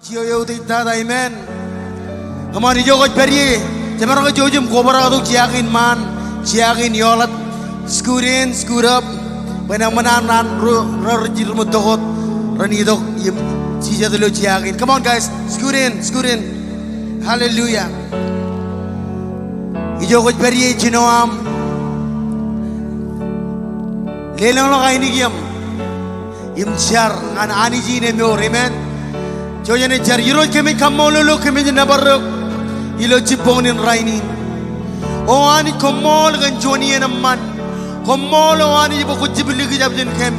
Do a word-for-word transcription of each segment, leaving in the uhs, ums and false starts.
Ioiou tata, amen. Come on, ijo kwōj pād ie, jemaroñ ke jouj im kobrak tok, jea kein ṃaan, jea kein eḷap. Scoot in, scoot up. Bwe eṃṃan an ro, ro rej jidik ṃōttan wōt, ren itok im jijet ilo jea kein. Come on, guys, scoot in, scoot in. Hallelujah. Ijo kwōj pād ie, jino aṃ leḷọk ainikieṃ im jar ñan Anij in emour. Amen. Jouj jen jar. Irooj, kōmij kaṃṃoolol eok, kōmij nōbar eok ilo jibboñōn in rainin. O Anij, koṃṃool kōn juon iien eṃṃan. Koṃṃool, O Anij, bwe kwōj jab likjab jān kōm.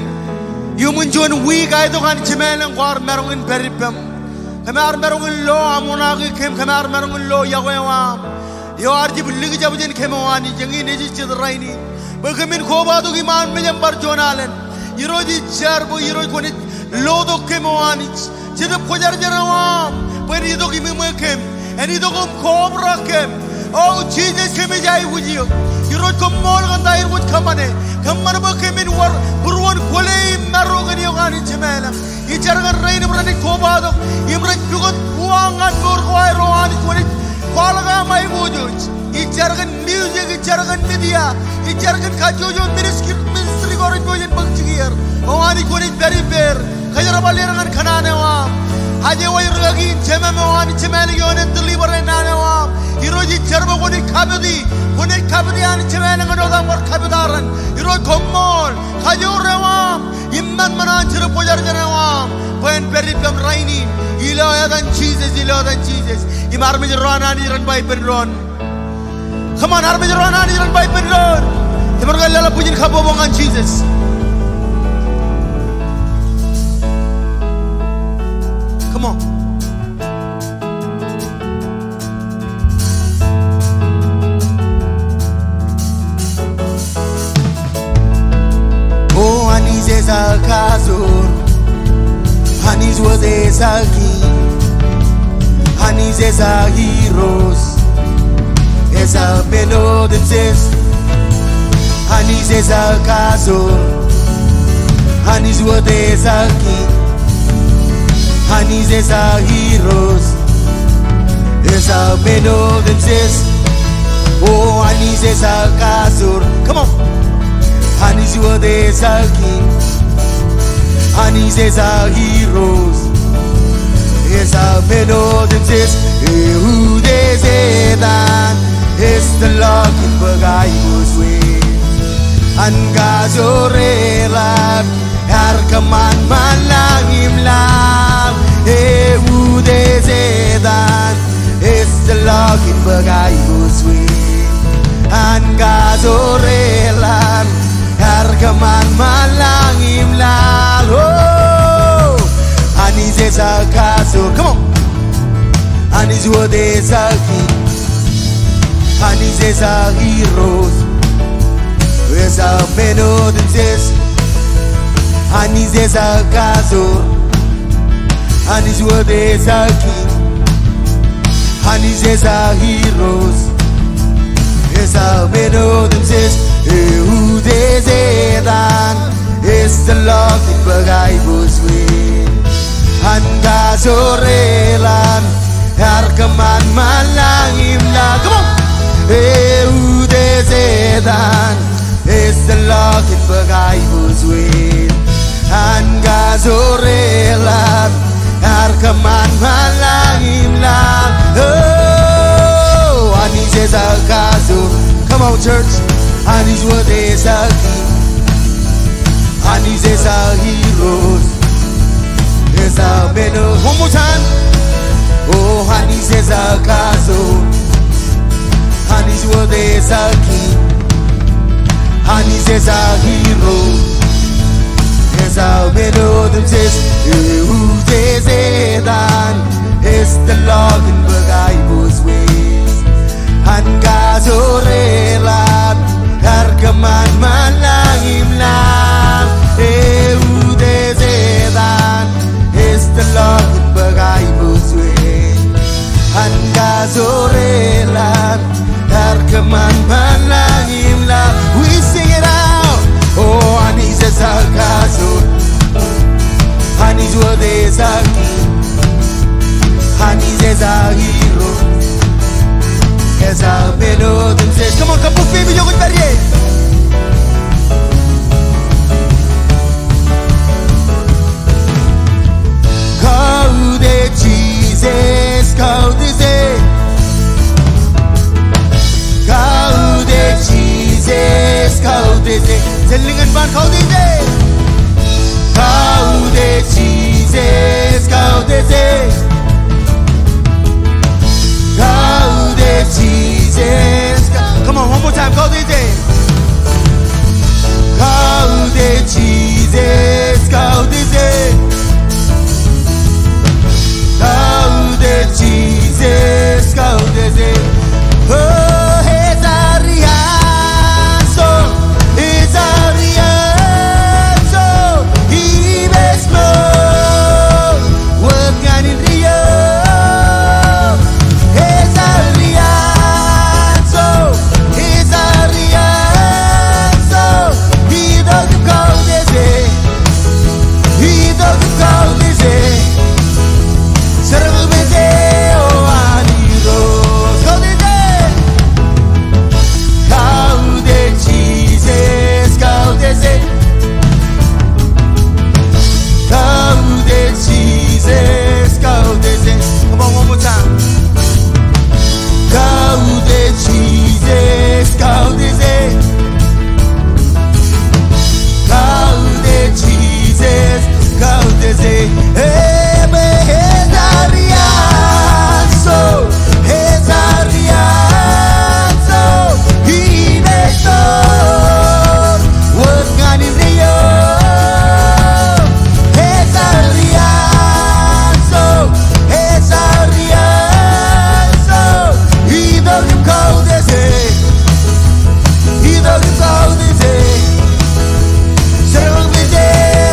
Iuṃwin juon wiik eo itok, Anij Jemām ilañ, kwaar maroñ in pād ippām. Kōm ar maroñ in lo aṃ oṇaake kōm, kōm ar maroñ in lo yokwe eo aṃ. Eo ear jab likjab jān kōm, O Anij, eñin ej jet rainin. Bwe kōmin kobatok iṃaan mejaṃ bar juon alen. Irooj, ij jar bwe Irooj kwōnaaj lotok kōm, O Anij. Jetōb Kwōjarjar eo aṃ bwe en itok im iṃwe kōm, en itok im kobrak kōm. O Jisōs, kōmij aikuj eok. Irooj, koṃṃool kōn ta in kwōj kōṃṃane. Kōṃṃan bwe kōmin wōr būruon kwōle im maro kōn eok, Anij Jemām ilañ. Ij jar kōn rein im renaaj kobatok im rej pukot uwaak ñan mour ko aer, O Anij, kwōnaaj kwaḷọk aṃ aiboojoj. Ij jar kōn music, ij jar kōn media, ij jar kōn kajjojo ministry, ministry ko rej pojak in bōk jikier. O Anij, kwōnaaj pād ippāer. Kōjerbal er ñan kōṇaan eo aṃ. Ajewōj rikaki in jemām, O Anij Jemām ilañ, ioon en deliver e naan eo aṃ. Irooj, ij jar bwe kwōnaaj kapiti, kwōnaaj kapiti, Anij Jemām ilañ, ñan wōt aṃ bar kapit aran. Irooj, koṃṃool. Kajoor eo aṃ im ṃanṃan an Jetōb Kwōjarjar eo aṃ bwe en pād ippām rainin. Ilo etan Jisōs, ilo etan Jisōs. Im armej ro an Anij ren ba ippān doon. Come on, armej ro an Anij ren ba ippān doon. Jemaroñ ke leḷọk bwijin kabbokbok ñan Jisōs. Come on. O Anij ej aō kajoor, Anij wōt ej aō kiiñ, Anij ej aō Irooj, ej aō men otemjej. Anij ej aō kajoor, Anij wōt ej aō kiiñ, Anij ej aō Irooj, ej aō men otemjej. O Anij ej aō kajoor. Come on. Anij wōt ej aō kiiñ, Anij ej aō Irooj, ej aō men otemjej. Eutiej etan, ej tōl ḷọk in bōk aiboojoj. An kajoor eḷap, ear kōṃanṃan lañ im laḷ. Eutiej etan, ej tōl ḷọk in bōk aiboojoj. An kajoor eḷap, ear kōṃanṃan lañ im laḷ. Oh! Anij ej aō kajoor. Come on. Anij wōt ej aō kiiñ, Anij ej aō Irooj, ej aō men otemjej. Anij ej aō kajoor, Anij wōt ej aō kiiñ, Anij ej aō Irooj, ej aō men otemjej. Eutiej etan, ej tōl ḷọk in bōk aiboojoj. An kajoor eḷap, ear kōṃanṃan lañ im laḷ. Come on. Eutiej etan, ej tōl ḷọk in bōk aiboojoj. An kajoor eḷap, ear kōṃanṃan lañ im laḷ. Oh, Anij ej aō kajoor. Come on, church. Anij wōt ej aō kiiñ, Anij ej aō Irooj, ej aō men o-, one more time. Oh, Anij ej aō kajoor, Anij wōt ej aō kiiñ, Anij ej aō Irooj, ej aō men otemjej. Eutiej etan, ej tōl ḷọk in bōk aiboojoj. An kajoor eḷap, ear kōṃanṃan lañ im laḷ. Eutiej etan, ej tōl ḷọk in bōk aiboojoj. An kajoor eḷap, ear kōṃanṃan lañ im laḷ. We sing it out. Oh, Anij ej aō kajoor, Anij wōt ej aō kiiñ, Anij ej aō Irooj, ej aō men otemjej. Come on, kabbokbweik im iọkwe pād ie. Kautiej Jisōs, kautiej e. Kautiej Jisōs, kautiej e. Jen lōñ ñan bar kautiej e. Kautiej Jisōs, kautiej e. Kautiej Jisōs, ka-, come on, one more time. Kautiej e. Kautiej Jisōs, kautiej e. Kautiej Jisōs, kautiej e. O, ej aō riaso, ej aō riaso, im ej ṃool wōt ñan indeeo. Ej aō riaso, ej aō riaso, itok im kautiej e. Itok im kautiej e. Servant e, o an Irooj. Kautiej e. Kautiej Jisōs, kautiej e. Kautiej Jisōs, kautiej e. Come on, one more time. Kautiej Jisōs, kautiej e. Kautiej Jisōs, kautiej e. Im ej aō riaso, ej aō riaso, im ej ṃool wōt ñan indeeo. Ej aō riaso, ej aō riaso, itok im kautiej e. Itok im kautiej e. Servant e,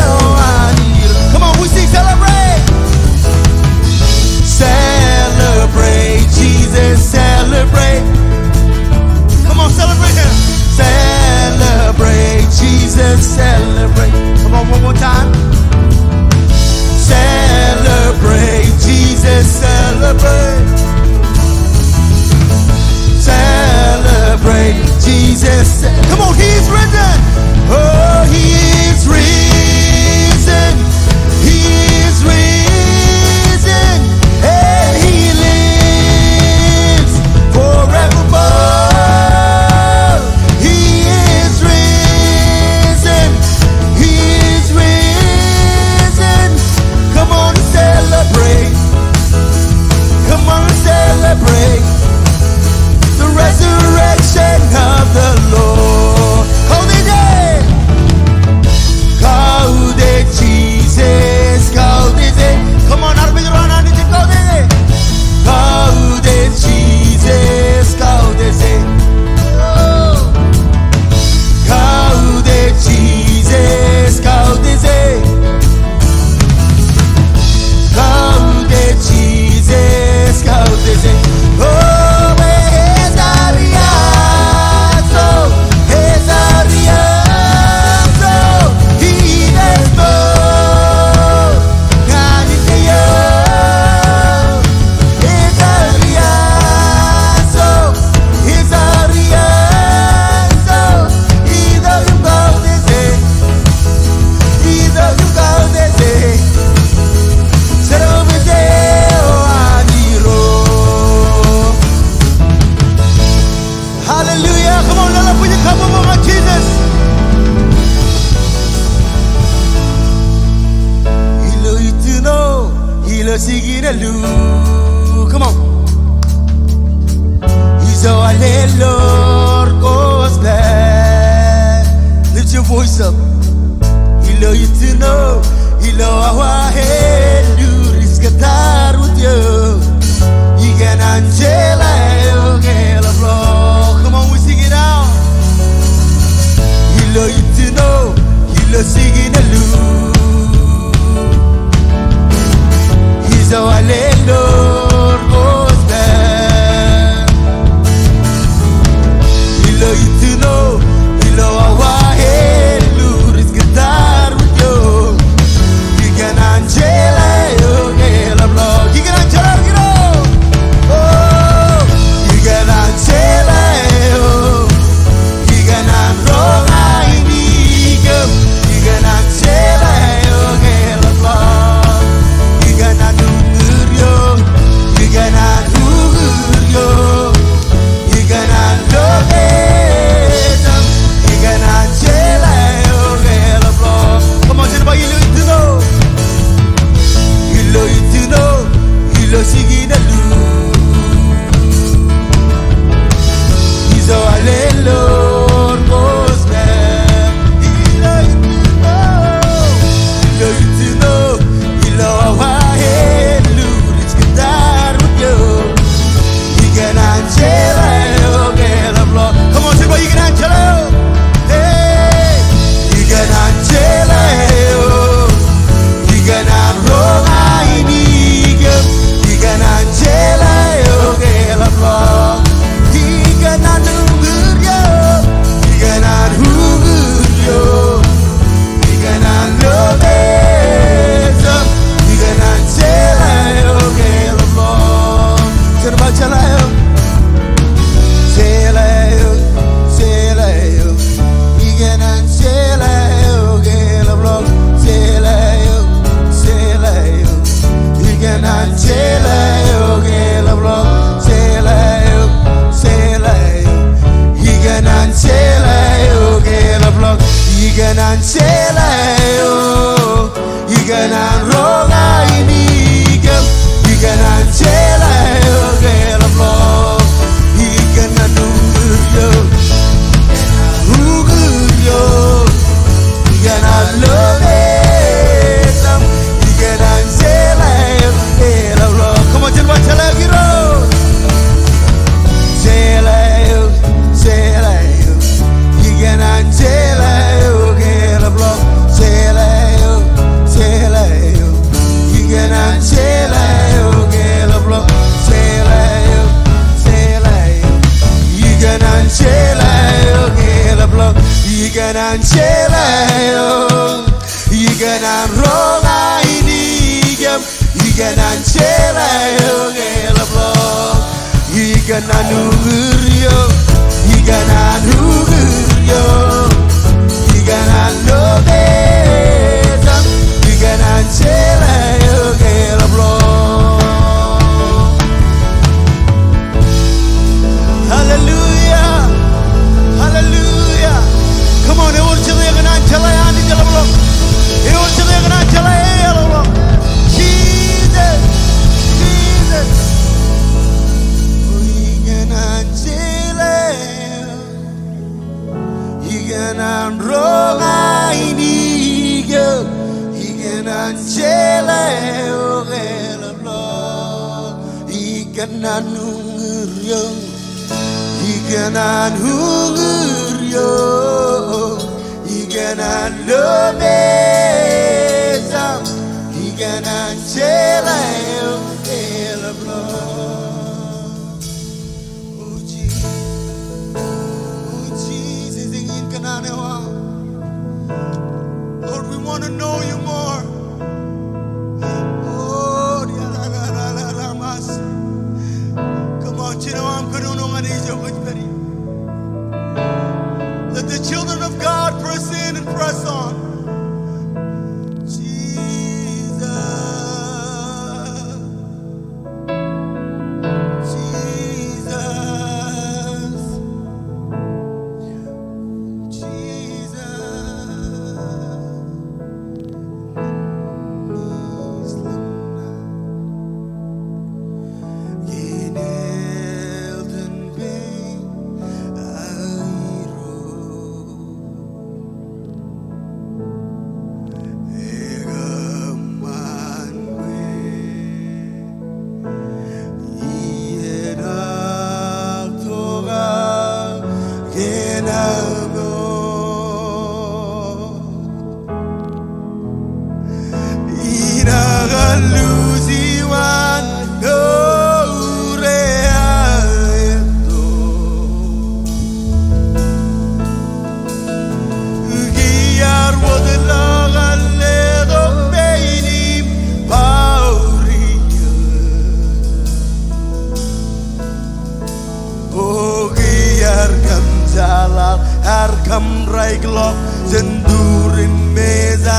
o an Irooj. Come on, we sing, celebrate. Celebrate, Jesus, celebrate. Come on, celebrate him. Celebrate, Jesus, celebrate. Come on, one more time. Celebrate, Jesus, celebrate. Celebrate, Jesus. Come on, he is risen. Oh, he is risen. He is risen. And he lives forevermore. He is risen. He is risen. Come on and celebrate. Come on and celebrate the resurrection of the Lord. Kautiej e. Kautiej Jisōs, kautiej e. Come on, armej ro an Anij, kautiej e. Kautiej Jisōs, kautiej e. Kautiej Jisōs, kautiej e. Kautiej Jisōs, kautiej e. O, ej aō riaso, ej aō riaso, im ej ṃool ñan indeeo. Ej aō riaso, ej aō riaso, itok im kautiej e. Itok im kautiej e. Servant e, o an Irooj. Hallelujah. Come on, leḷọk bwijin kabbokbok ñan Jisōs. Ilo itino, ilo jikin ālikin. Come on. Ijo alen Lord gospel. Lift your voice up. Ilo itino, ilo awa ālikin, ij kōttar wōt eō. Ikōṇaan jeḷā eō ke eḷapḷọk. Come on, we sing it out. Ilo itino, ilo jikin ālikin. Ijo alen Lord gospel. Ilo itino, ilo awa ālikin, ij kōttar wōt eō. Ikōṇaan Ikōṇaan uñūr eō, ikōṇaan uñūr eō, ikōṇaan lo mejān, ikōṇaan jeḷā eok eḷapḷọk. Hallelujah. Hallelujah. Come on, ewōr jet ikōṇaan jeḷā Anij eḷapḷọk. Ewōr jet ikōṇaan jeḷā e eḷapḷọk. Jesus. Jesus. O ikōṇaan jeḷā eok. Ikōṇaan roña ainikien, ikōṇaan jeḷā eok eḷapḷọk. Ikōṇaan uñūr eō, ikōṇaan uñūr eō, ikōṇaan lo mejān, ikōṇaan jeḷā eok eḷapḷọk. O Jesus. O Jesus, eñin kōṇaan eo aṃ. Lord, we want to know you more. Oh, di-a-la-la-la-la-mas. Come on, jino aṃ kōnono ñan ijo kwōj pād ie. Let the children of God press in and press on. Jesus. Jesus. Jesus. Ij lōñ ñan etan pein aō Irooj. Ekōṃṃan bwe iien aō tok aō kōn aō mour. Inaaj alluji waan mour eo aō etto. Kiiō ar wōtlọk an letok pein im baor iiō. O kiiō ar kōmjeḷaḷ, ar kōmraikḷọk jān turin mejān.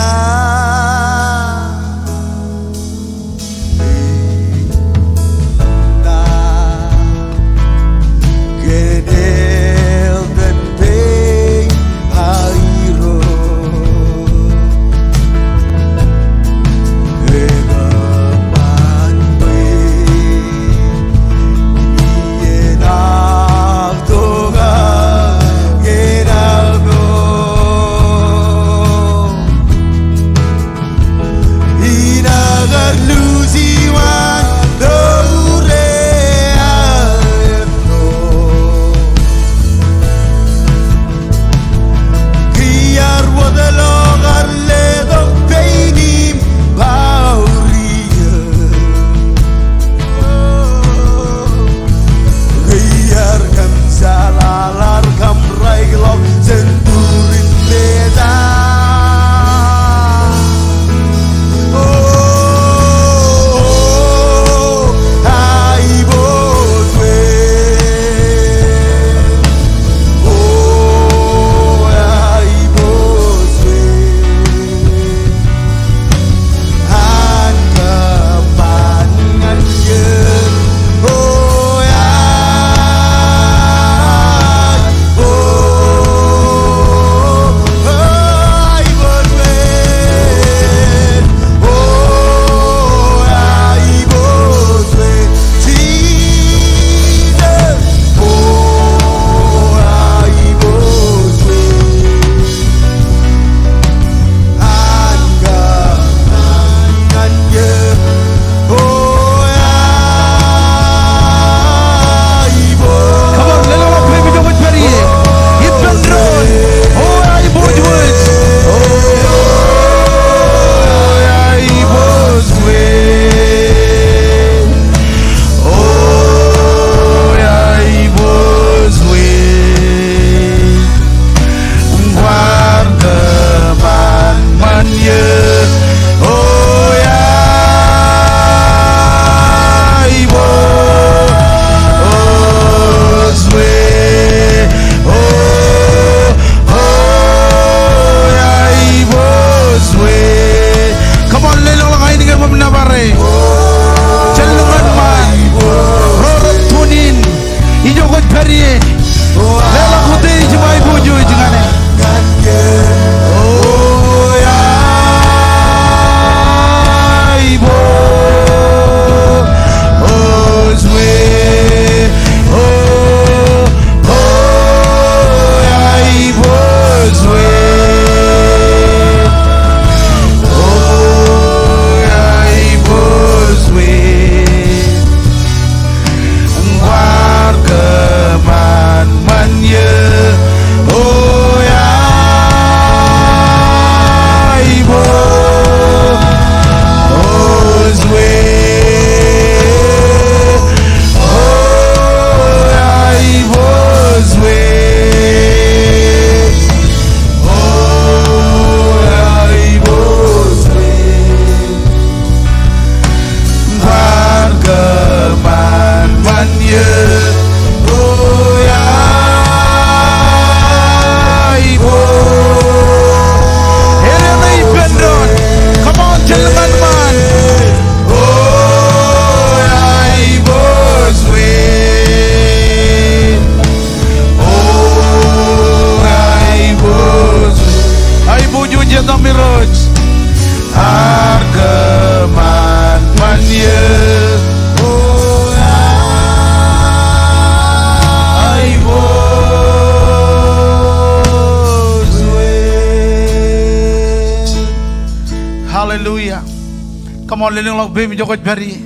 Lelōñḷọk peiṃ ijo kwōj pād ie.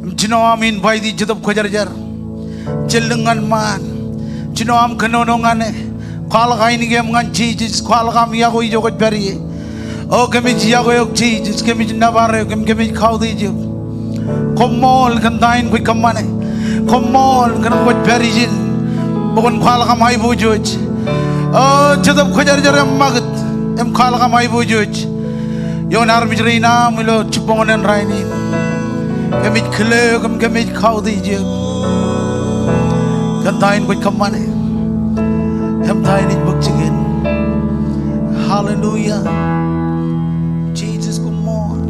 Im jino aṃ invite e Jetōb Kwōjarjar. Jen lōñ ñan ṃaan. Jino aṃ kōnono ñan e. Kwaḷọk ainikieṃ ñan Jisōs. Kwaḷọk aṃ yokwe ijo kwōj pād ie. O kōmij yokwe eok Jisōs, kōmij nōbar eok, im kōmij kautiej eok. Koṃṃool kōn ta in kwōj kōṃṃane. Koṃṃool kōn kwōj pād ijin. Bwe kwōn kwaḷọk aṃ aiboojoj. O Jetōb Kwōjarjar, eṃṃakūt im kwaḷọk aṃ aiboojoj ioon armej rein aṃ ilo jibboñōn in rainin. Kōmij kile eok im kōmij kautiej eok kōn ta in kwōj kōṃṃane im ta in ej bōk jikin. Hallelujah. Jisōs, koṃṃool.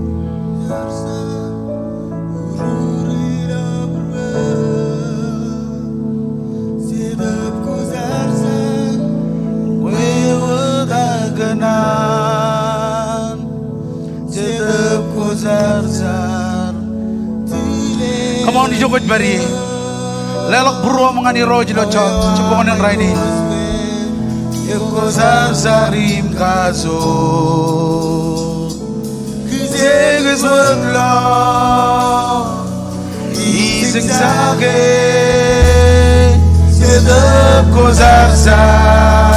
Come on, ijo kwōj pād ie. Leḷọk būruōṃ ñan Irooj ilo jibboñōn in rainin. Kōjekōj wōtlọk. Ij eñjake Jetōb Kwōjarjar.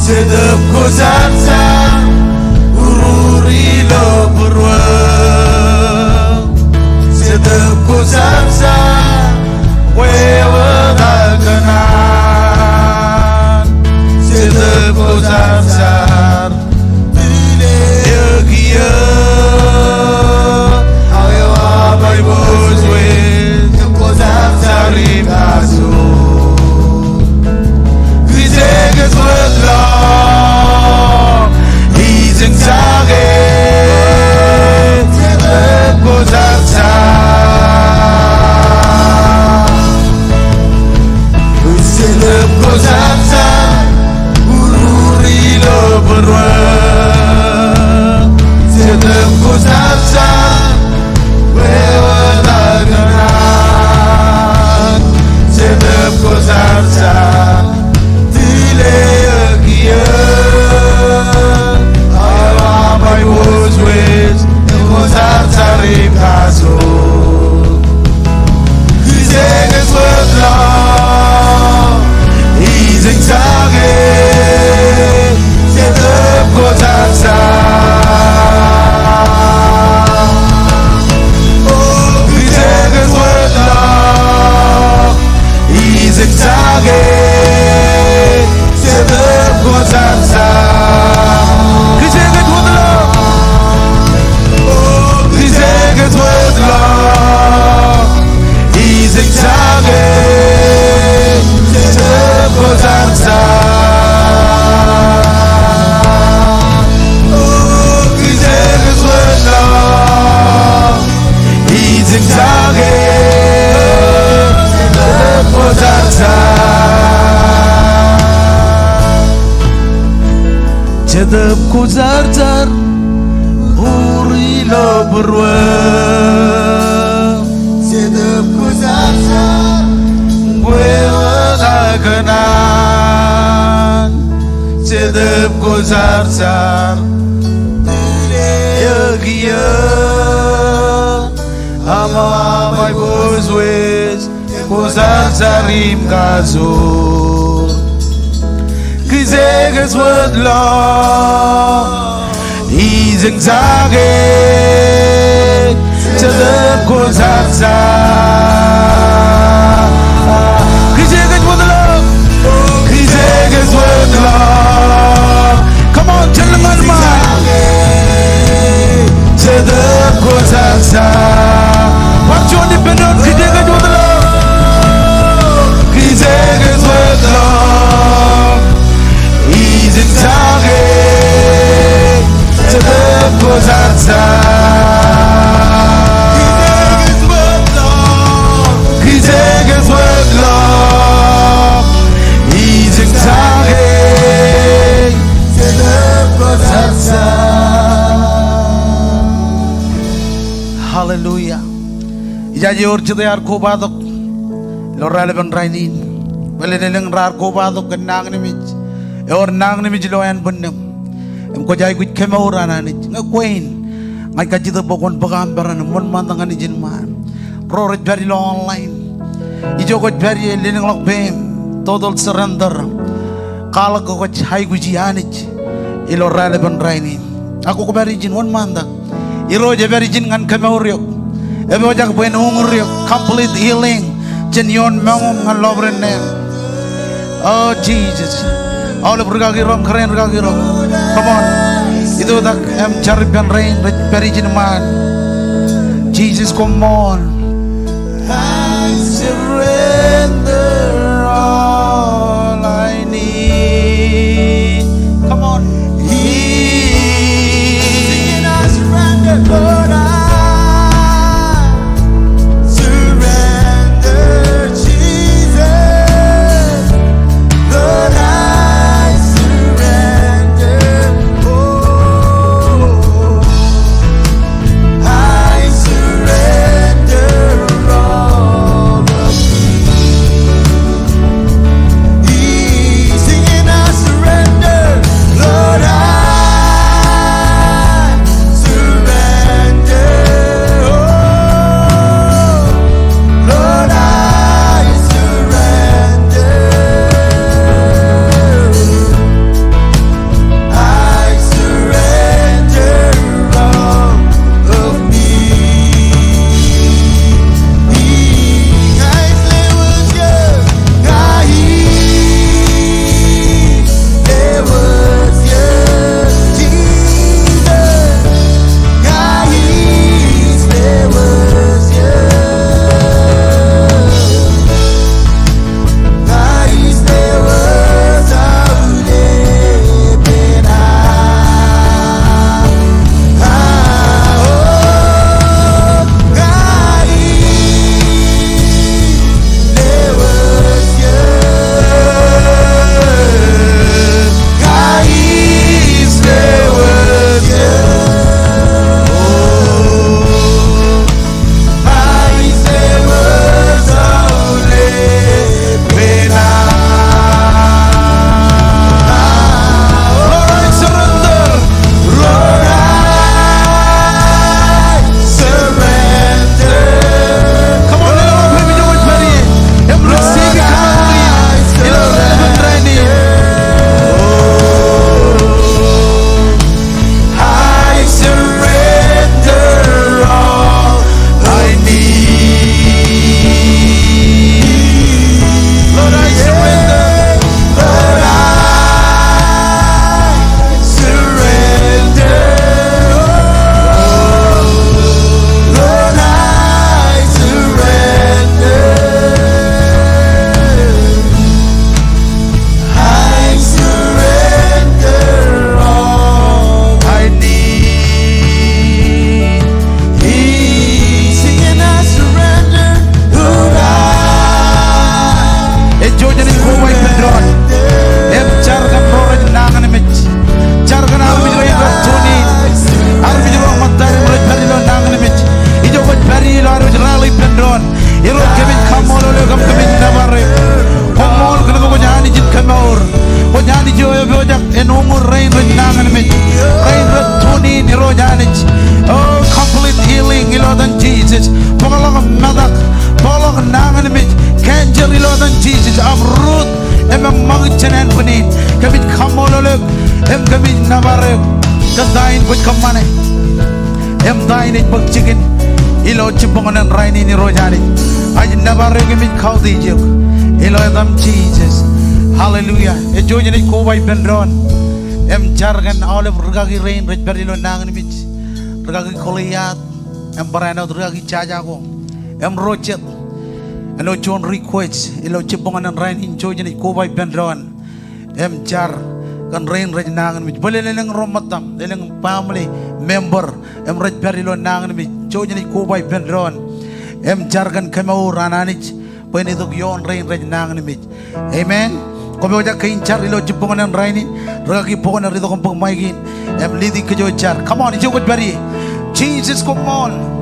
Jetōb Kwōjarjar, urur ilo būruō. Jetōb Kwōjarjar, wewōt aō kōṇaan. Jetōb Kwōjarjar, tile eō kiiō, ak eo aṃ aiboojoj, Kwōjarjar im kajoor. Kōjekōj wōtlọk, ij eñjake Jetōb Kwōjarjar. Jetōb Kwōjarjar, urur ilo būruō. Jetōb Kwōjarjar, wewōt aō kōṇaan. Jetōb Kwōjarjar, tile eō kiiō, ak eo aṃ aiboojoj, Kwōjarjar im kajoor. Kōjekōj wōtlọk, ij eñjake Jetōb Kwōjarjar. O kōjekōj wōtlọk, ij eñjake Jetōb Kwōjarjar. Kōjekōj wōtlọk. O kōjekōj wōtlọk, ij eñjake Jetōb Kwōjarjar. O kōjekōj wōtlọk, ij eñjake Jetōb Kwōjarjar. Jetōb Kwōjarjar, urur ilo būruō. Jetōb Kwōjarjar, wewōt aō kōṇaan. Jetōb Kwōjarjar, tile eō kiiō, ak eo aṃ aiboojoj, Kwōjarjar im kajoor. Kōjekōj wōtlọk, ij eñjake Jetōb Kwōjarjar. Kōjekōj wōtlọk. Kōjekōj wōtlọk. Come on, jen lōñ ñan ṃaan. Jetōb Kwōjarjar. Bar juon ippān doon, kōjekōj wōtlọk. Kōjekōj wōtlọk. Ij eñjake Jetōb Kwōjarjar. Kōjekōj wōtlọk. Ij eñjake Jetōb Kwōjarjar. Hallelujah. Ijaje ewōr jete ear kobatok ilo raelepin rainin. Bōlen elōñ raar kobatok kōn nañinmej. Ewōr nañinmej ilo ānbwinnūṃ. Im kwōj aikuj kemour an Anij. Ñe kwe in, ña ij kajjitōk bwe kwōn bōk aṃ peran im wōnṃaantak ñan ijin ṃaan. Ro rej pād ilo online, ijo kwōj pād ie, lelōñḷọk peiṃ, total surrender. Kwaḷọk ke kwōj aikuji Anij ilo raelepen rainin. Ak kwō pād ijin, wōnṃaantak. Irooj ej pād ijin ñan kemour eok. Epojak bwe en uñūr eok. Complete healing jān ioon moñūṃ ñan lọpiden neeṃ. O Jisōs. Aolep rūkaki ro im kōrā in rūkaki ro. Come on. Itoitak im jar ippān rein rej pād ijin ṃaan. Jisōs, koṃṃool. I surrender all I need. Come on. Sing it, I surrender, Lord, I surrender, Jesus. Lord, I surrender. Oh, I surrender all of me. Singing, I surrender, Lord, I surrender. Oh, Lord, I surrender. I surrender all of me. Come on, ilo eo kwōj pād ie, im receive e, come on, ilo eo kwōj pād ie. I surrender all I need. Lord, I surrender. Lord, I surrender. Lord, I surrender. I surrender all I need. Singing, I surrender, Lord, I Ej jouj jen koba ippān doon im jar kōn ro rej nañinmej. Jar kōn armej rein rej tune in. Armej ro ṃōttaṃ im rej pād ilo nañinmej. Ijo kwōj pād ie ilo ad wōj rally ippān doon. Irooj, kōmij kaṃṃoolol eok im kōmij nōbar eok. Koṃṃool kōn ke kwōj Anij in kemour. Kwōj Anij eo epojak en uñūr rein rej nañinmej, rein rej tune in, Irooj Anij. O, complete healing ilo etan Jisōs. Bōkḷọk metak, bōkḷọk nañinmej, cancer ilo etan Jisōs. Uproot im eṃṃakūt jān ānbwinnin. Kōmij kaṃṃoolol eok im kōmij nōbar eok kōn ta in kwōj kōṃṃane im ta in ej bōk jikin ilo jibboñōn in rainin, Irooj Anij. Ij nōbar eok im ij koutiej eok ilo etaṃ Jisōs. Hallelujah. Ej jouj jen koba ippān doon im jar kōn aolep rūkaki rein rej pād ilo nañinmej. Rūkaki Goliath im barāinwōt rūkaki Jajako im ro jet ilo juon request ilo jibboñōn in rainin. Jouj jen koba ippān doon im jar kōn rein rej nañinmej. Bōlen elōñ ro ṃōttaṃ, elōñ family member im rej pād ilo nañinmej. Jouj jen koba ippān doon im jar kōn kemour an Anij bwe en itok ioon rein rej nañinmej. Amen. Kwō pojak ke in jar ilo jibboñōn in rainin? Rūkaki Boknor, itok im bōk mic in im lead kōj jar. Come on, ijo kwōj pād ie. Jisōs, koṃṃool.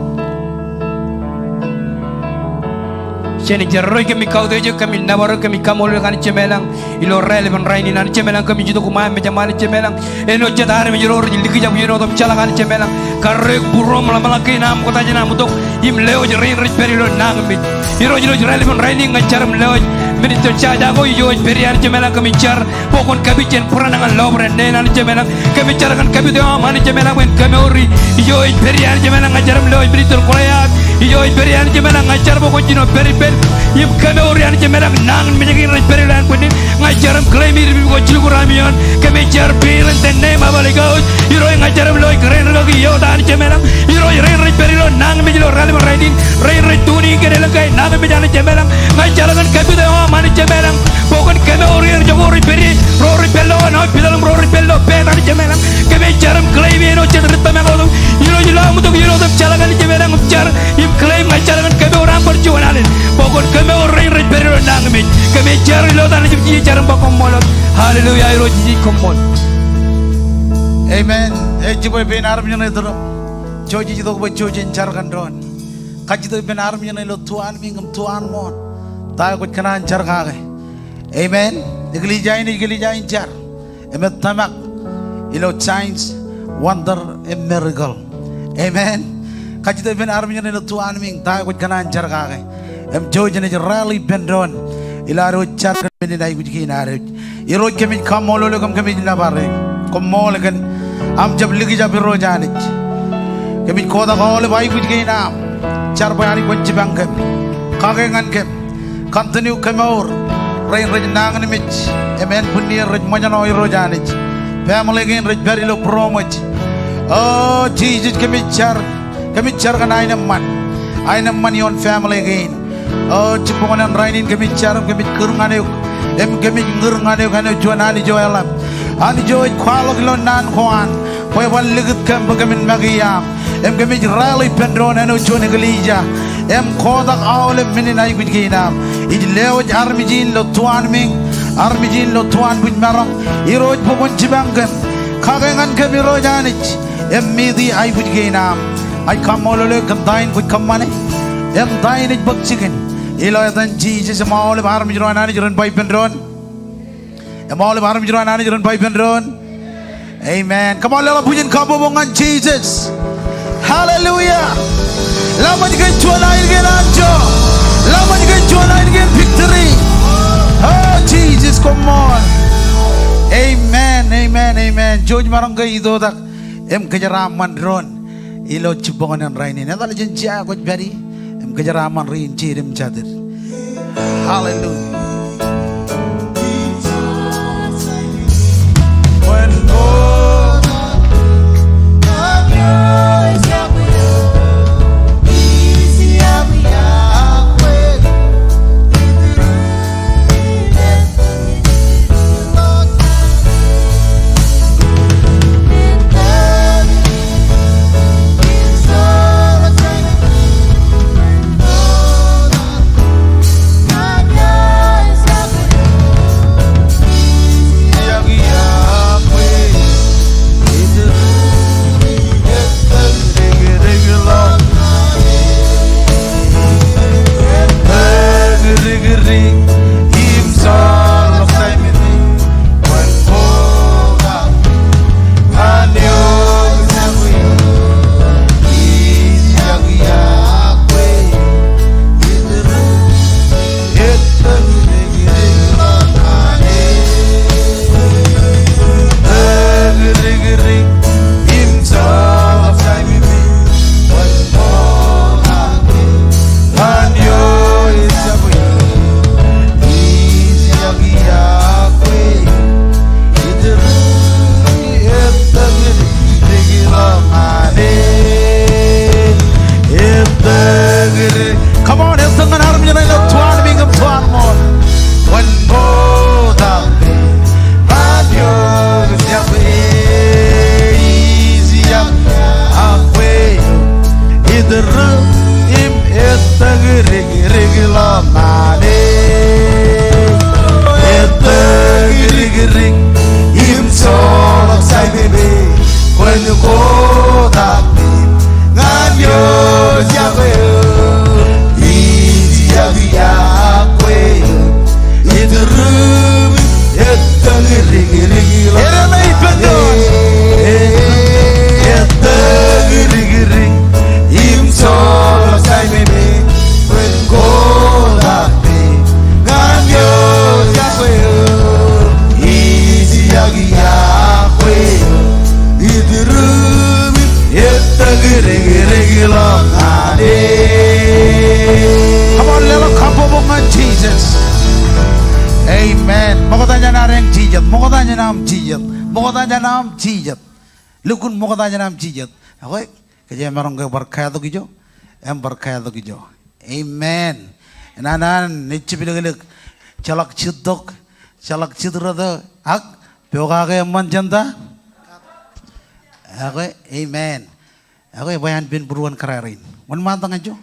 Jen jar. Irooj kōmij kautiej eok, kōmij nōbar eok, kōmij kaṃṃoolol eok Anij Jemem ilañ ilo raelepen rainin Anij Jemem ilañ, kōmij itok iṃaan mejaṃ Anij Jemem ilañ. Āinwōt jet armej ro rej likjab iien otem jeḷā Anij Jemem ilañ. Karreoik būruōm ḷōmṇak kein aṃ ṃokta jān aṃ itok im lewōj rein rej pād ilo nañinmej. Irooj ilo raelepen rainin ña ij jar im lewōj men in ej jaje ko ijo ej pād ie Anij Jemem ilañ, kōmij jar bwe kwōn kapit jān būraṇ ñan lọpiden neen Anij Jemem ilañ. Kōmij jar kōn kapit eo aṃ Anij Jemem ilañ bwe en kemour ijo ej pād ie Anij Jemem ilañ. Ña ij jar im lewōj men in itok Goliat ijo ej pād ie Anij Jemem ilañ. Ña ij jar bwe kwōn jino pād ippān im kemour ie Anij Jemem ilañ nañinmej kein rej pād ilo ānbwinnin. Ña ij jar im claim e ippa ko jilkinḷọk aṃ iioon. Kōmij jar, Father, in the name of Holy Ghost. Irooj ña ij jar im lewōj kōrā in rikaki ioota Anij Jemem ilañ. Irooj rein rej pād ilo nañinmej ilo raelepen rainin, rein rej tune in kōn elōñ kain nañinmej Anij Jemem ilañ. Ña ij jar kōn kapit eo aṃ Anij Jemem ilañ bwe kwōn kemour er jokwe rej pād ie, ro rej pād ilo ṇa eo Peter im ro rej pād ilo pād Anij Jemem ilañ. Kōmij jar im claim e āinwōt jet ri tōmak otem. Irooj ilo aṃ itok iien otem jeḷā Anij Jemem ilañ im jar im claim, ña ij jar kōn kapit eo aṃ bar juon alen bwe kwōn kemour rein rej pād ilo nañinmej. Kōmij jar ilo etan Anij im ij jar im ba koṃṃool. Hallelujah, Irooj ij koṃṃool. Amen. Ej jibwe ippān armej ṇe itōn. Jouj ij itok bwe jouj jen jar kōn doon. Kajjitōk ippān armej ṇe ilo tuanmiiñ im tuanmooṇ ta eo kwōj kōṇaan jar kake. Amen. Eklejia in ej eklejia in jar im ej tōmak ilo signs, wonder, im miracle. Amen. Kajjitōk ippān armej ṇe ilo tuanmiiñ ta eo kwōj kōṇaan jar kake. Im jouj jenaaj rally ippān doon ilo ad wōj jar kōn men in aikuj kein ad wōj. Irooj kōmij kaṃṃoolol eok im kōmij nōbar eok. Koṃṃool kōn aṃ jab likjab Irooj Anij. Kōmij kotak aolep aikuj kein aṃ. Jar bwe Anij kwōn jipañ kōm, kake ñan kōm. Continue kemour rein rej nañinmej im ānbwinnierro rej ṃōjṇọ Irooj Anij. Family kein rej pād ilo būroṃōj. O Jisōs kōmij jar, kōmij jar kōn aenōṃṃan, aenōṃṃan ioon family kein. O jibboñōn rainin kōmij jar im kōmij kūr ñan eok im kōmij ñūr ñan eok āinwōt juon Anij eo eḷap, Anij eo ej kwaḷọk ilo naan ko an bwe eban likūt kōm bwe kōmin make iaam. Im kōmij rally ippān doon āinwōt juon eklejia im kotak aolep men in aikuj kein aṃ. Ij lewōj armej in ilo tuanmiiñ, armej in ilo tuanbwij maroñ. Irooj bwe kwōn jipañ kōm, kake ñan kōm Irooj Anij im meet e aikuj kein aṃ. Ij kaṃṃoolol eok kōn ta in kwōj kōṃṃane im ta in ej bōk jikin. Ilo etan Jisōs im aolep armej ro an Anij ren ba ippān doon. Im aolep armej ro an Anij ren ba ippān doon. Amen. Come on, leḷọk bwijin kabbokbok ñan Jisōs. Hallelujah. Laṃōj kōn juon ainikien anjọ. Laṃōj kōn juon ainikien victory. O Jisōs, koṃṃool. Amen, amen, amen. Jouj maroñ ke itoitak im kōjeraaṃṃan doon ilo jibboñōn rainin. Etal jān jea kwōj pād ie im kōjeraaṃṃan ri in jeid im jatid. Hallelujah. Come on, leḷọk kabbokbok ñan Jisōs. Amen. Ṃokta jān adeañ jijet. Ṃokta jān aṃ jijet. Ṃokta jān aṃ jijet. Lukkuun ṃokta jān aṃ jijet. Ekwe, kōjeañ maroñ ke bar kātok ijo. Im bar kātok ijo. Amen. Naan an ej jepḷōklōk, jeḷak jittok, jeḷak jitrōtō, ak pokake eṃṃan jān ta? Ekwe, amen. Ekwe, bwe an pen būruon kōrā rein. Wōnṃaantak ñan ijo.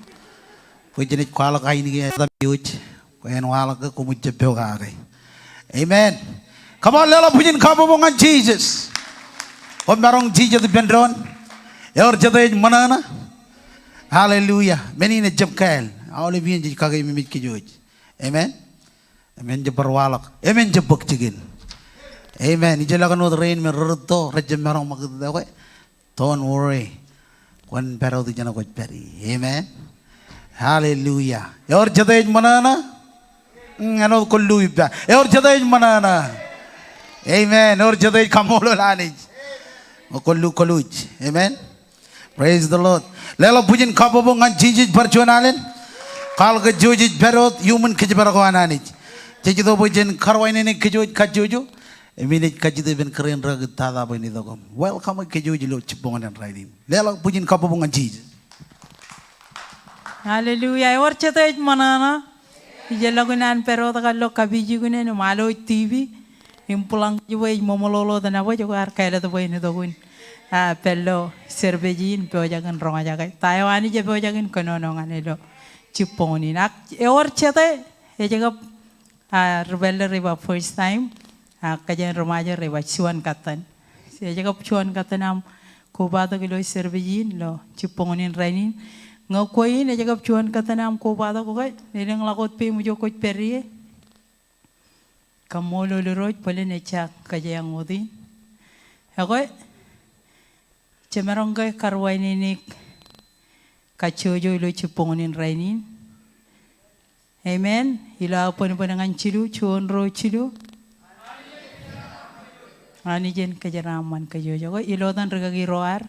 Bwe jenaaj kwaḷọk ainikien etan ijo. Bwe en waḷọk ke koṃij jab pokake. Amen. Come on, leḷọk bwijin kabbokbok ñan Jisōs. Koṃ maroñ jijet ippān doon. Ewōr jete ej ṃōṇōṇō. Hallelujah. Men in ejjab kāāl. Aolep iien jej kakeememej kōj wōj. Amen. Im en jab bar waḷọk. Im en jab bōk jikin. Amen. Ij lōke wōt rein me rerūtto, rejjab maroñ ṃakūt ekwe. Don't worry. Kwōn pād wōt ijeṇe kwōj pād ie. Amen. Hallelujah. Ewōr jete ej ṃōṇōṇō? Mm, āinwōt kwōn lu ippa. Ewōr jete ej ṃōṇōṇō? Amen. Ewōr jete ej kaṃṃoolol Anij? Kwōn lu kwōluuj. Amen. Praise the Lord. Leḷọk bwijin kabbokbok ñan Jisōs bar juon alen. Kwaḷọk ke jej pād wōt iuṃwin kōjparok eo an Anij. Jej itok bwe jen karuwainene kōj wōj kajjojo. Im inaaj kajjitōk ippān kōrā in rikaki tata bwe en itok im welcome kōj wōj ilo jibboñōn in rainin. Leḷọk bwijin kabbokbok ñan Jisōs. Hallelujah. Ewōr jete ej ṃōṇōṇō? Ij lọk in an pād wōt kar lo kapijuknen im alwōj T V im bwilōñ kōj bwe ej ṃōṃōḷoḷ wōt nabōj, ekwe ear kāālōt bwe en itok in, ah, pād ilo service in pojak in roñjake. Ta eo Anij epojak in kōnono ñan ilo jibboñōn in? Ak ewōr jete ej kab, ah, ri pālle rej ba first time, ah, kōjeañ ri Ṃajeḷ rej ba juon katten. Ej kab juon katten aṃ kobatok ilo service in ilo jibboñōn in rainin. Ñe kwe in ej kab juon katten aṃ kobatok, ekwe, elōñḷọk wōt peiṃ ijo kwōj pād ie. Kaṃṃoolol Irooj bōlen ejja kōjeañ wōt in. Ekwe, jemaroñ ke karuwainene kajjojo ilo jibboñōn in rainin? Amen. Ilo aō bōnbōn ñan jilu, juon, ruo, jilu. Anij en kōjeraaṃṃan kōj wōj. Ekwe, ilo etan rikaki ro ad,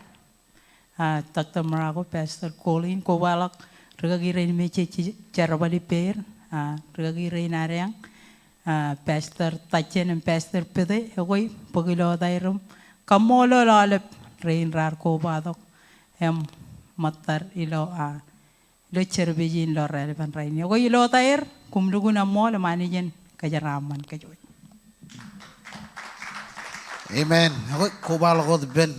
ah, Doctor Morocco, Pastor Colin, kobaḷọk rikaki rein me jej jerbal ippāer, ah, rikaki rein adeañ, ah, Pastor Tajen im Pastor Pete, ekwe, bōk ilo etaer im kaṃṃoolol aolep rein raar kobatok im ṃōttad ilo, ah, ilo service in ilo raelepen rainin. Ekwe, ilo etaer, koṃ lukkuun eṃṃool im Anij en kōjeraaṃṃan kōj wōj. Amen. Ekwe, kobaḷọk wōt ippān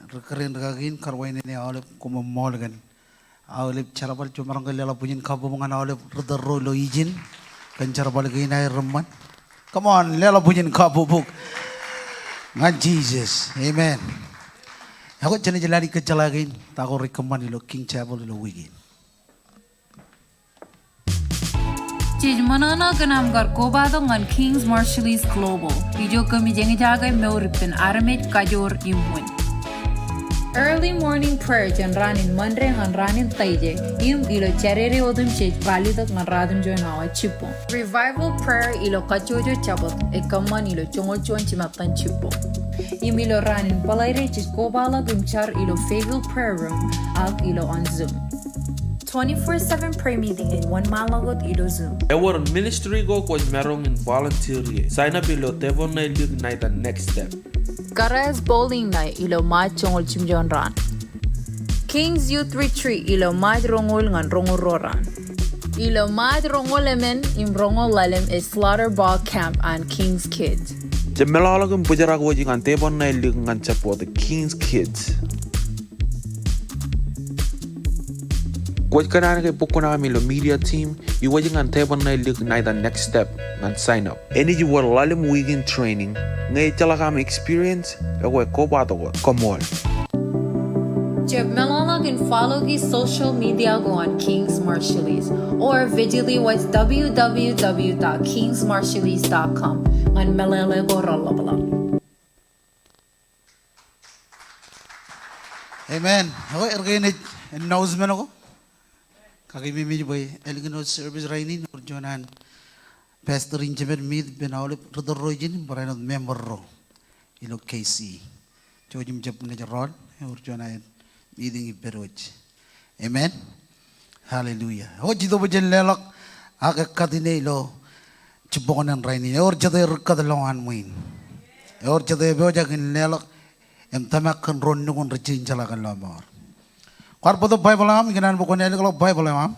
ri kōrā in rikaki in, karuwainene aolep, koṃ eṃṃool kōn aolep jerbal. Jemaroñ ke leḷọk bwijin kabbokbok ñan aolep ri tōl ro ilo ijin kōn jerbal kein aer reṃṃan? Come on, leḷọk bwijin kabbokbok ñan Jisōs. Amen. Ekwe, jenaaj lale kōjjeḷā kein ta ko rej kōṃṃan ilo King Chapel ilo wiik in. Jej ṃōṇōṇō kōn aṃ kar kobatok ñan King's Marshallese Global. Ijo kōmij eñjake mour ippān armej, kajoor im wūn. Early morning prayer jān raan in Monday ñan raan in Thursday, im ilo Saturday otemjej ralitōk ñan ratimjuon awa jibboñ. Revival prayer ilo kajjojo Jabōt, ekkā ṃaan ilo joñoul juon jimattan jibboñ. Im ilo raan in Friday jej kobaḷọk im jar ilo Fayetteville Prayer Room, ak ilo on Zoom. Twenty-four seven prayer meeting ej wōnṃaanḷọk wōt ilo Zoom. Ewōr ministry ko kwōj maroñ in volunteer ie? Sign up ilo tepon ṇe lik ṇa etan Next Step. Kōrā ej bowling ṇe ilo March joñoul jimjuon raan. King's Youth Retreat ilo March roñoul ñan roñoul ruo raan. Ilo March roñoul emān im roñoul ḷalem ej Slaughter Ball Camp an King's Kids. Jab meḷọkḷọk im bōjrak wōj ñan tepon ṇe lik ñan jab wōt King's Kids. Kwōj kōṇaan ke bōk kuṇaaṃ ilo media team, iwōj ñan tepon ṇe lik ṇa etan Next Step ñan sign up. Enaaj wōr ḷalem wiik in training. Ñe ejjeḷọk aṃ experience, ekwe kobatok wōt. Koṃṃool. Jab meḷọkḷọk im follow e social media ko an King's Marshallese, or visit e website W W W dot kings marshallese dot com ñan meḷeḷe ko reḷapḷọk. Amen. Ekwe, er kein ej announcement ko. Kakeememej bwe ālikin wōt service rainin, ewōr juon an pastor in jemād meet ippān aolep ri tōl ro ijin im barāinwōt member ro ilo K C. Jouj im jab naaj rọọl, ewōr juon aer Meeting ippād wōj. Amen. Hallelujah. Ewōr jet itok bwe jen leḷọk ak ekkat ine ilo jibboñōn in rainin. Ewōr jete ri kat lowaan ṃwiin. Ewōr jete epojak in leḷọk im tōmak kōn ro nukun rej jeḷā kōn lọmọọr. Kwaar bōktok Baibōḷ eo aṃ, ikōṇaan bwe kwōn ālikḷọk Baibōḷ eo aṃ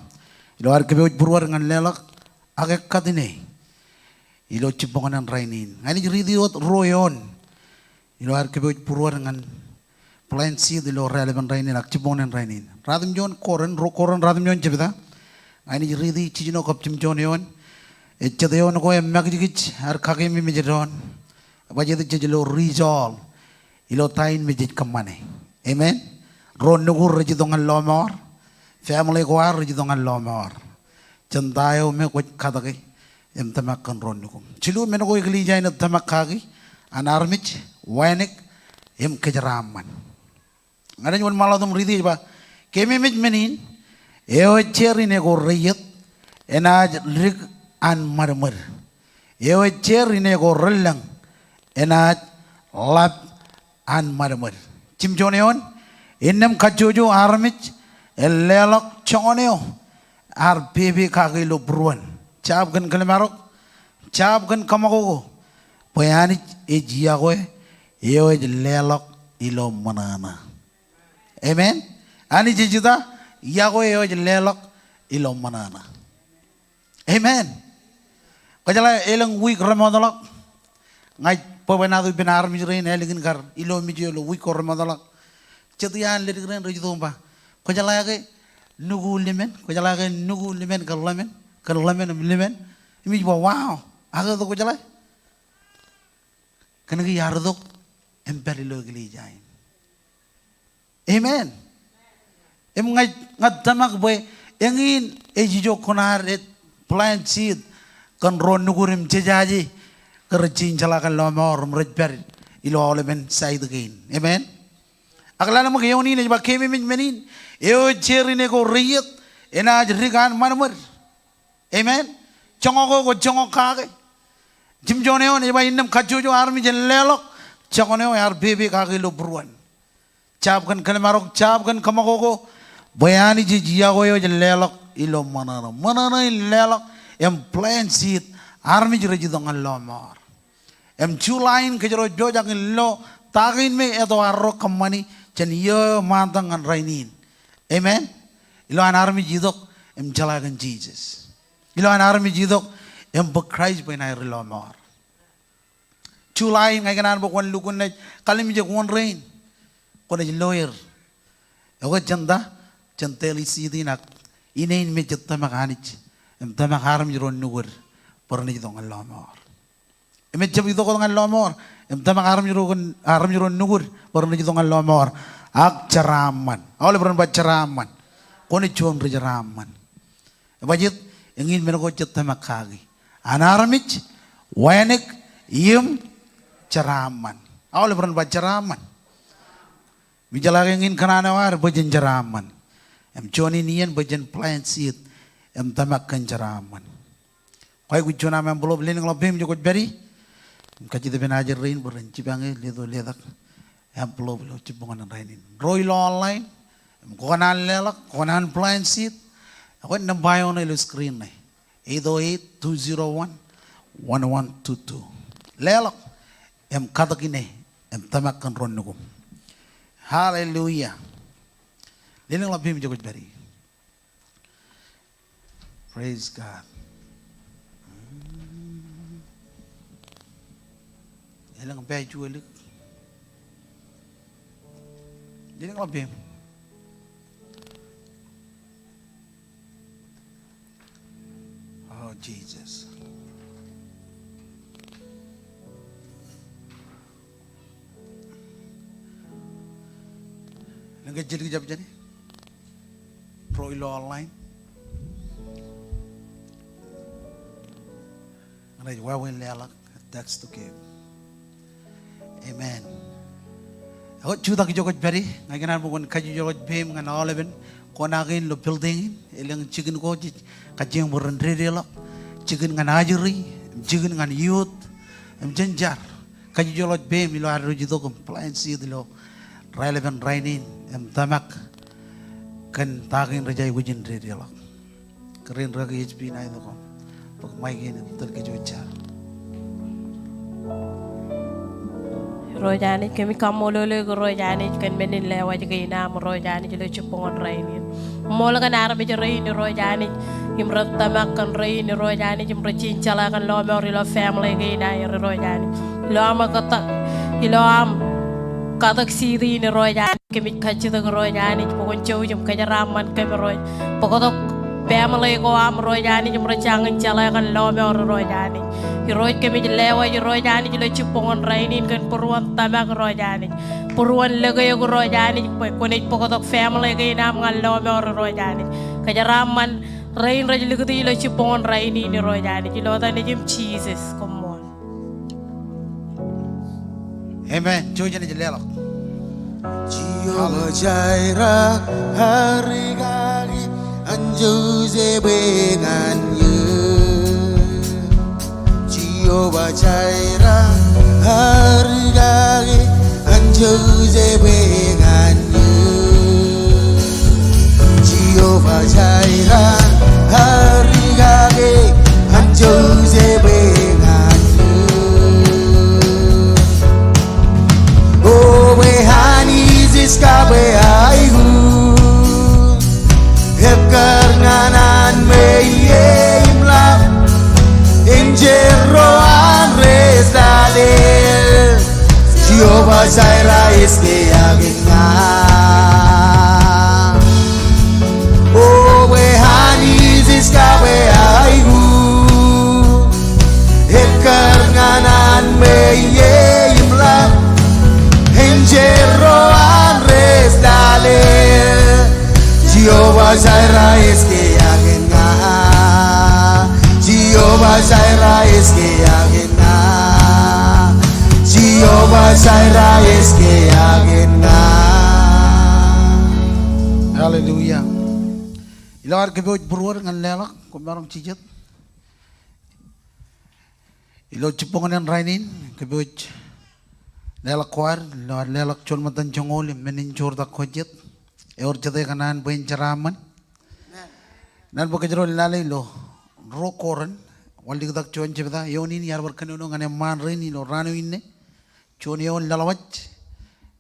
ilo ad kōpooj būruod ñan leḷọk ak ekkat ine ilo jibboñōn in rainin. Ña ij riiti wōt ruo eoon ilo ad kōpooj būruod ñan plant seed ilo raelepin rainin ak jibboñōn in rainin. Ratimjuon Korint, ruo Korint ratimjuon jebta. Ña ij riiti jiljino kab jimjuon eoon. Ej jet eoon ko emakijkij ad kakememej doon. Ebajjeet jej lo rijeḷ ilo ta in me jej kōṃṃane. Amen. Ro nukud rej itok ñan lọmọọr. Family ko ad rej itok ñan lọmọọr. Jān ta eo me kwōj katōke im tōmak kōn ro nukuṃ. Jilu men ko eklejia in ej tōmak kaki an armej wānōk im kōjeraaṃṃan. Ña ij wōnṃaanḷọk im riiti ej ba, kememej men in, eo ej jeer ine ko reiiet, enaaj dik an ṃadṃōd. Eo ej jeer ine ko relōñ, enaaj ḷap an ṃadṃōd. Jimjuon eoon, innām kajjojo armej en leḷọk joñan eo ear pepe kaki ilo būruon. Jab kōn kōḷmānḷọk, jab kōn kōṃakoko, bwe Anij ej iọkwe eo ej leḷọk ilo ṃōṇōṇō. Amen. Anij ej ita? Iọkwe eo ej leḷọk ilo ṃōṇōṇō. Amen. Kwōjeḷā elōñ wiik remootḷọk. Ña ij bwebwenato ippān armej rein ālikin kar ilo mej eo ilo wiik ko remootḷọk. Jet iaan ledik rein rej itok im ba, kwōjeḷā ke nuku lemon, kwōjeḷā ke nuku lemon kōn lemon, kōn lemon im lemon. Im ij ba, wow, ak eto kwōjeḷā? Kōnke iar itok im pād ilo eklejia in. Amen. Im ña, ña ij tōmak bwe eñin ej ijo kuṇaad ej plant seed kōn ro nukud im jejaje ke rej jañin jeḷā kōn lọmọọr im rej pād ilo aolepen side kein. Amen. Ak lale ṃōk eoon in ej ba kememej men in, eo ej jeer ine ko reiiet, enaaj dik an ṃadṃōd. Amen. Joñak ko kwōj joñak kake. Jimjuon eoon ej ba innām kajjojo armej en leḷọk joñan eo ear pepe kaki ilo būruon. Jab kōn kōḷmānḷọk, jab kōn kōṃakoko, bwe Anij ej iọkwe eo ej leḷọk ilo ṃōṇōṇō. Ṃōṇōṇō in leḷọk im plant seed, armej rej itok ñan lọmọọr. Im July in kōjro ej pojak in lo ta kein me eto arro kōṃṃani jān iiō ṃaantak ñan rainin. Amen. Ilo an armej itok im jeḷā kōn Jisōs. Ilo an armej itok im bōk Kraist bwe en aer ri lọmọọr. July in ña ikōṇaan bwe kwōn lukkuun naaj kallimjek wōn rein kwōnaaj lo er. Ekwe jān ta, jān teli seed in ak ine in me jej tōmak Anij im tōmak armej ro nukud bwe renaaj itok ñan lọmọọr. Im ejjab itok wōt ñan lọmọọr im tōmak armej ro, armej ro nukud bwe renaaj itok ñan lọmọọr ak jeraaṃṃan. Aolep ren ba jeraaṃṃan. Kwōnaaj juon ri jeraaṃṃan. Ebajjeet? Eñin men ko jej tōmak kaki an armej wānōk im jeraaṃṃan. Aolep ren ba jeraaṃṃan. Im ijeḷā ke eñin kōṇaan eo ad bwe jen jeraaṃṃan. Im juon in iien bwe jen plant seed im tōmak kōn jeraaṃṃan. Kwaikuj juon aṃ envelope, lelōñḷọk peiṃ ijo kwōj pād ie. Im kajjitōk ippān ajri rein bwe ren jipañ e letok letak envelope ilo jibboñōn in rainin. Ro ilo online im kwō kōṇaan leḷọk, kwō kōṇaan plant seed, ekwe nōṃba eo ṇe ilo screen ṇe, eight oh eight, two zero one, one one two two. Leḷọk im katōk ine im tōmak kōn ro nukuṃ. Hallelujah. Lelōñḷọk peiṃ ijo kwōj pād ie. Praise God. Elōñ pājuelik. Lelōñḷọk peiṃ. Oh, Jesus. Elōñ ke jidik jab jāne? Ro ilo online. Ña ij wāween leḷọk text to give. Amen. Ekwe jutak ijo kwōj pād ie, ña ikōṇaan bwe kwōn kajjirjirḷọk peiṃ ñan aolepen kōṇaan kein ilo building in, elōñ jikin ko jej kajjioñ bwe ren dedeḷọk, jikin ñan ajri, jikin ñan youth, im jen jar. Kajjirjirḷọk peiṃ ilo ad rej itok im plant seed ilo raelepen rainin, im tōmak kōn ta kein rej aikuj in dedeḷọk. Kōrā in rūkaki H P ṇa ito koṃ. Bōk maik in im tōl kōj wōj jar. Irooj Anij, kōmij kaṃṃoolol eok Irooj Anij kōn men in lewōj kein aṃ Irooj Anij ilo jibboñōn rainin. Ṃool kōn armej rein Irooj Anij im rej tōmak kōn rein Irooj Anij im rej jañin jeḷā kōn lọmọọr ilo family kein aer Irooj Anij. Ilo aṃ katak, ilo aṃ katak city in Irooj Anij. Kōmij kajjitōk Irooj Anij bwe kwōn jouj im kōjeraaṃṃan kōm Irooj. Bōktok family ko aṃ Irooj Anij im rej jañin jeḷā kōn lọmọọr Irooj Anij. Irooj kōmij lewōj Irooj Anij ilo jibboñōn rainin kōn būruon tōmak Irooj Anij. Būruon lōke eok Irooj Anij bwe kwōnaaj bōktok family kein aṃ ñan lọmọọr Irooj Anij. Kōjeraaṃṃan rein rej likūti ilo jibboñōn rainin Irooj Anij. Ilo etan Nejūṃ Jisōs, koṃṃool. Amen. Jouj im leḷọk. Jehovah Jireh, ear rikaki anjose bwe ñan eō. Jehovah Jireh, ear rikaki anjose bwe ñan eō. Jehovah Jireh, ear rikaki anjose bwe ñan eō. O bwe Anij ej kab aikuj, ekkar ñan an ṃweiie im ḷap, enjeḷ ro an rej lale. Jehovah Jireh ej ke aō ña. O bwe Anij ej kab aikuj, ekkar ñan an ṃweiie im ḷap, enjeḷ ro an rej lale. Jehovah Jireh ej ke aō ña. Jehovah Jireh ej ke aō ña. Jehovah Jireh ej ke aō ña. Hallelujah. Ilo ad kōpooj būruod ñan leḷọk, koṃ maroñ jijet. Ilo jibboñōn in rainin, kōpooj leḷọk ko ad, ilo ad leḷọk juon ṃōttan joñoul im men in joortak ko jet. Ewōr jete kōṇaan bwe en jeraaṃṃan. Naan bwe kōjro lale ilo ruo Korint, wanliktak juon jebta, eoon in iar bar kōnono ñan eṃṃaan rein ilo raan eo inne. Juon eoon leḷọk waj,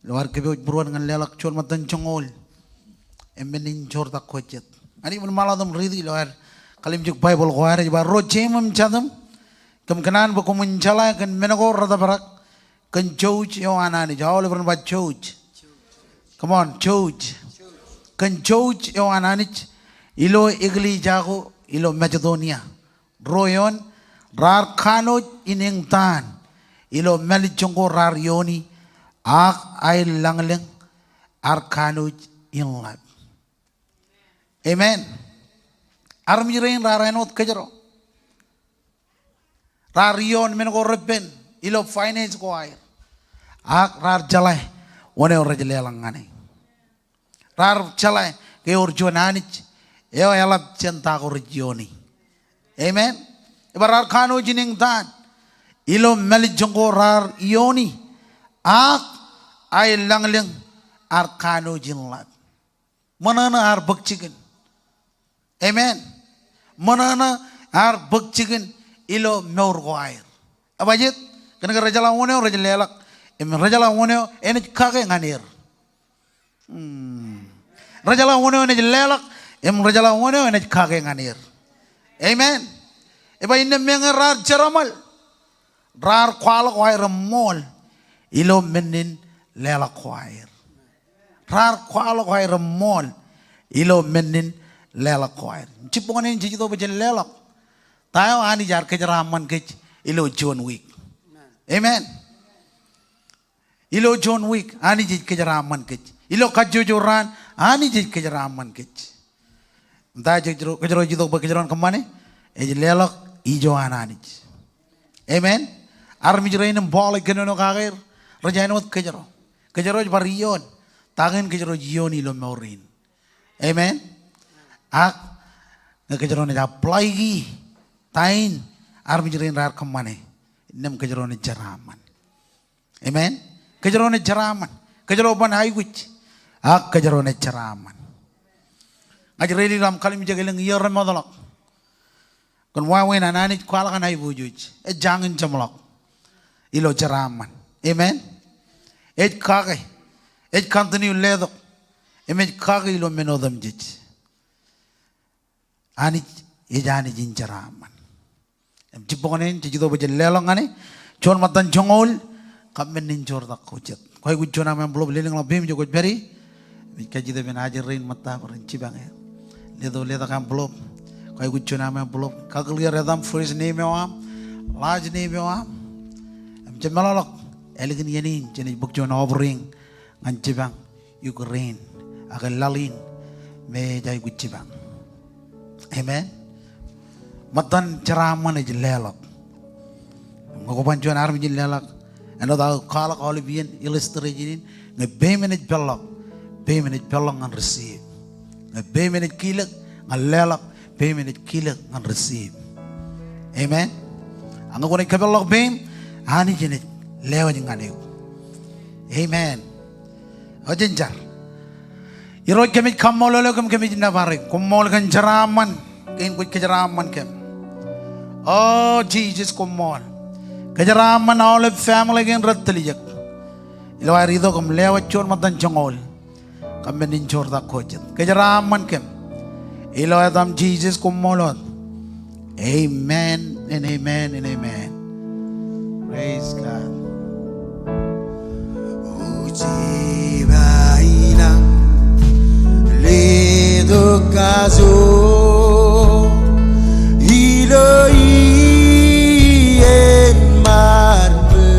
ilo ad kōpooj būruod ñan leḷọk juon ṃōttan joñoul im men in joortak ko jet. Ñan eṃṃan ṃaḷọt im riiti ilo ad kallimjek Baibōḷ ko ad, ej ba, ro jeiṃ im jatūṃ, kōm kōṇaan bwe koṃwin jeḷā kōn men ko retōprak kōn jouj eo an Anij. Aolep ren ba jouj. Come on, jouj. Kōn jouj eo an Anij ilo eklejia ko ilo Masedonia. Ro eoon raar kanooj in eñtaan ilo mālejjoñ ko raar iooni, ak aer lañlōñ ear kanooj in ḷap. Amen. Armej rein raar āinwōt kōjro. Raar ioon men ko repen ilo finance ko aer. Ak raar jeḷā wōn eo rej leḷọk ñan e. Raar jeḷā ke ewōr juon Anij eo eḷap jān ta ko rej iooni. Amen. Ej ba raar kanooj in eñtaan ilo mālejjoñ ko raar iooni, ak aer lañlōñ ear kanooj in ḷap. Ṃōṇōṇō ear bōk jikin. Amen. Ṃōṇōṇō ear bōk jikin ilo mour ko aer. Ebajeet, kōnke rejeḷā wōn eo rej leḷọk, im rejeḷā wōn eo enaaj kake ñan er. Hmm. Rejeḷā wōn eo enaaj leḷọk, im rejeḷā wōn eo enaaj kake ñan er. Amen. Ej ba innām meñe raar jeraṃōl, raar kwaḷọk aer im ṃool ilo men in leḷọk ko aer. Raar kwaḷọk aer im ṃool ilo men in leḷọk ko aer. Jibboñōn in jej itok bwe jen leḷọk ta eo Anij ear kōjeraaṃṃan kōj ilo juon wiik. Amen. Ilo juon wiik, Anij ej kōjeraaṃṃan kōj. Ilo kajjojo raan, Anij ej kōjeraaṃṃan kōj. Im ta eo kōjro, kōjro ej itok bwe kōjro en kōṃṃane, ej leḷọk ijo an Anij. Amen. Armej rein im Paul ej kōnono kake er, rej āinwōt kōjro. Kōjro ej bar ioon ta kein kōjro ej iooni ilo mour in. Amen. Ak ñe kōjro naaj apply e ta in armej rein raar kōṃṃane, innām kōjro naaj jeraaṃṃan. Amen. Kōjro naaj jeraaṃṃan. Kōjro ban aikuj. Ak kōjro naaj jeraaṃṃan. Ña ij ready ilo aṃ kalimjek elōñ iiō remootḷọk. Kōn wāween an Anij kwaḷọk an aiboojoj. Ej jañin jeṃḷọk ilo jeraaṃṃan. Amen. Ej kake. Ej continue letok im ej kake ilo men otemjej. Anij ej Anij in jeraaṃṃan. Im jibboñōn in jej itok bwe jen leḷọk ñan e juon ṃōttan joñoul kab men in joortak ko jet. Kwaikuj juon aṃ envelope, lelōñḷọk peiṃ ijo kwōj pād ie. Im ij kajjitōk ippān ajri rein ṃōtta bwe ren jipañ er. Leto, letok envelope. Kwaikuj juon aṃ envelope. Kakōḷḷe er etaṃ, first name eo aṃ, last name eo aṃ. Im jemeḷọkḷọk ālikin iien in jenaaj bōk juon offering ñan jipañ Ukraine, ak laḷ in me ej aikuj jipañ. Amen. Ṃōttan jeraaṃṃan ej leḷọk. Ñe kwō ban juon armej in leḷọk, āinwōt aō kwaḷọk aolep iien illustration in, ñe peiṃ enaaj peḷḷọk, peiṃ enaaj peḷḷọk ñan receive. Ñe peiṃ enaaj kilōk ñan leḷọk, peiṃ enaaj kilōk ñan receive. Amen. Ak ñe kwōnaaj kōpeḷḷọk peiṃ, Anij enaaj lewōj ñan eok. Amen. O jen jar. Irooj, kōmij kaṃṃoolol eok im kōmij nōbar eok. Koṃṃool kōn jeraaṃṃan kein kwōj kōjeraaṃṃan kōm. O Jisōs, koṃṃool. Kōjeraaṃṃan aolep family kein rej tiljek ilo aer itok im lewōj juon ṃōttan joñoul kab men in joortak ko jet. Kōjeraaṃṃan kōm. Ilo etaṃ Jisōs, koṃṃool wōt. Amen and amen and amen. Praise God. Ojebailañ letok kajoor ilo iien ṃaan bwe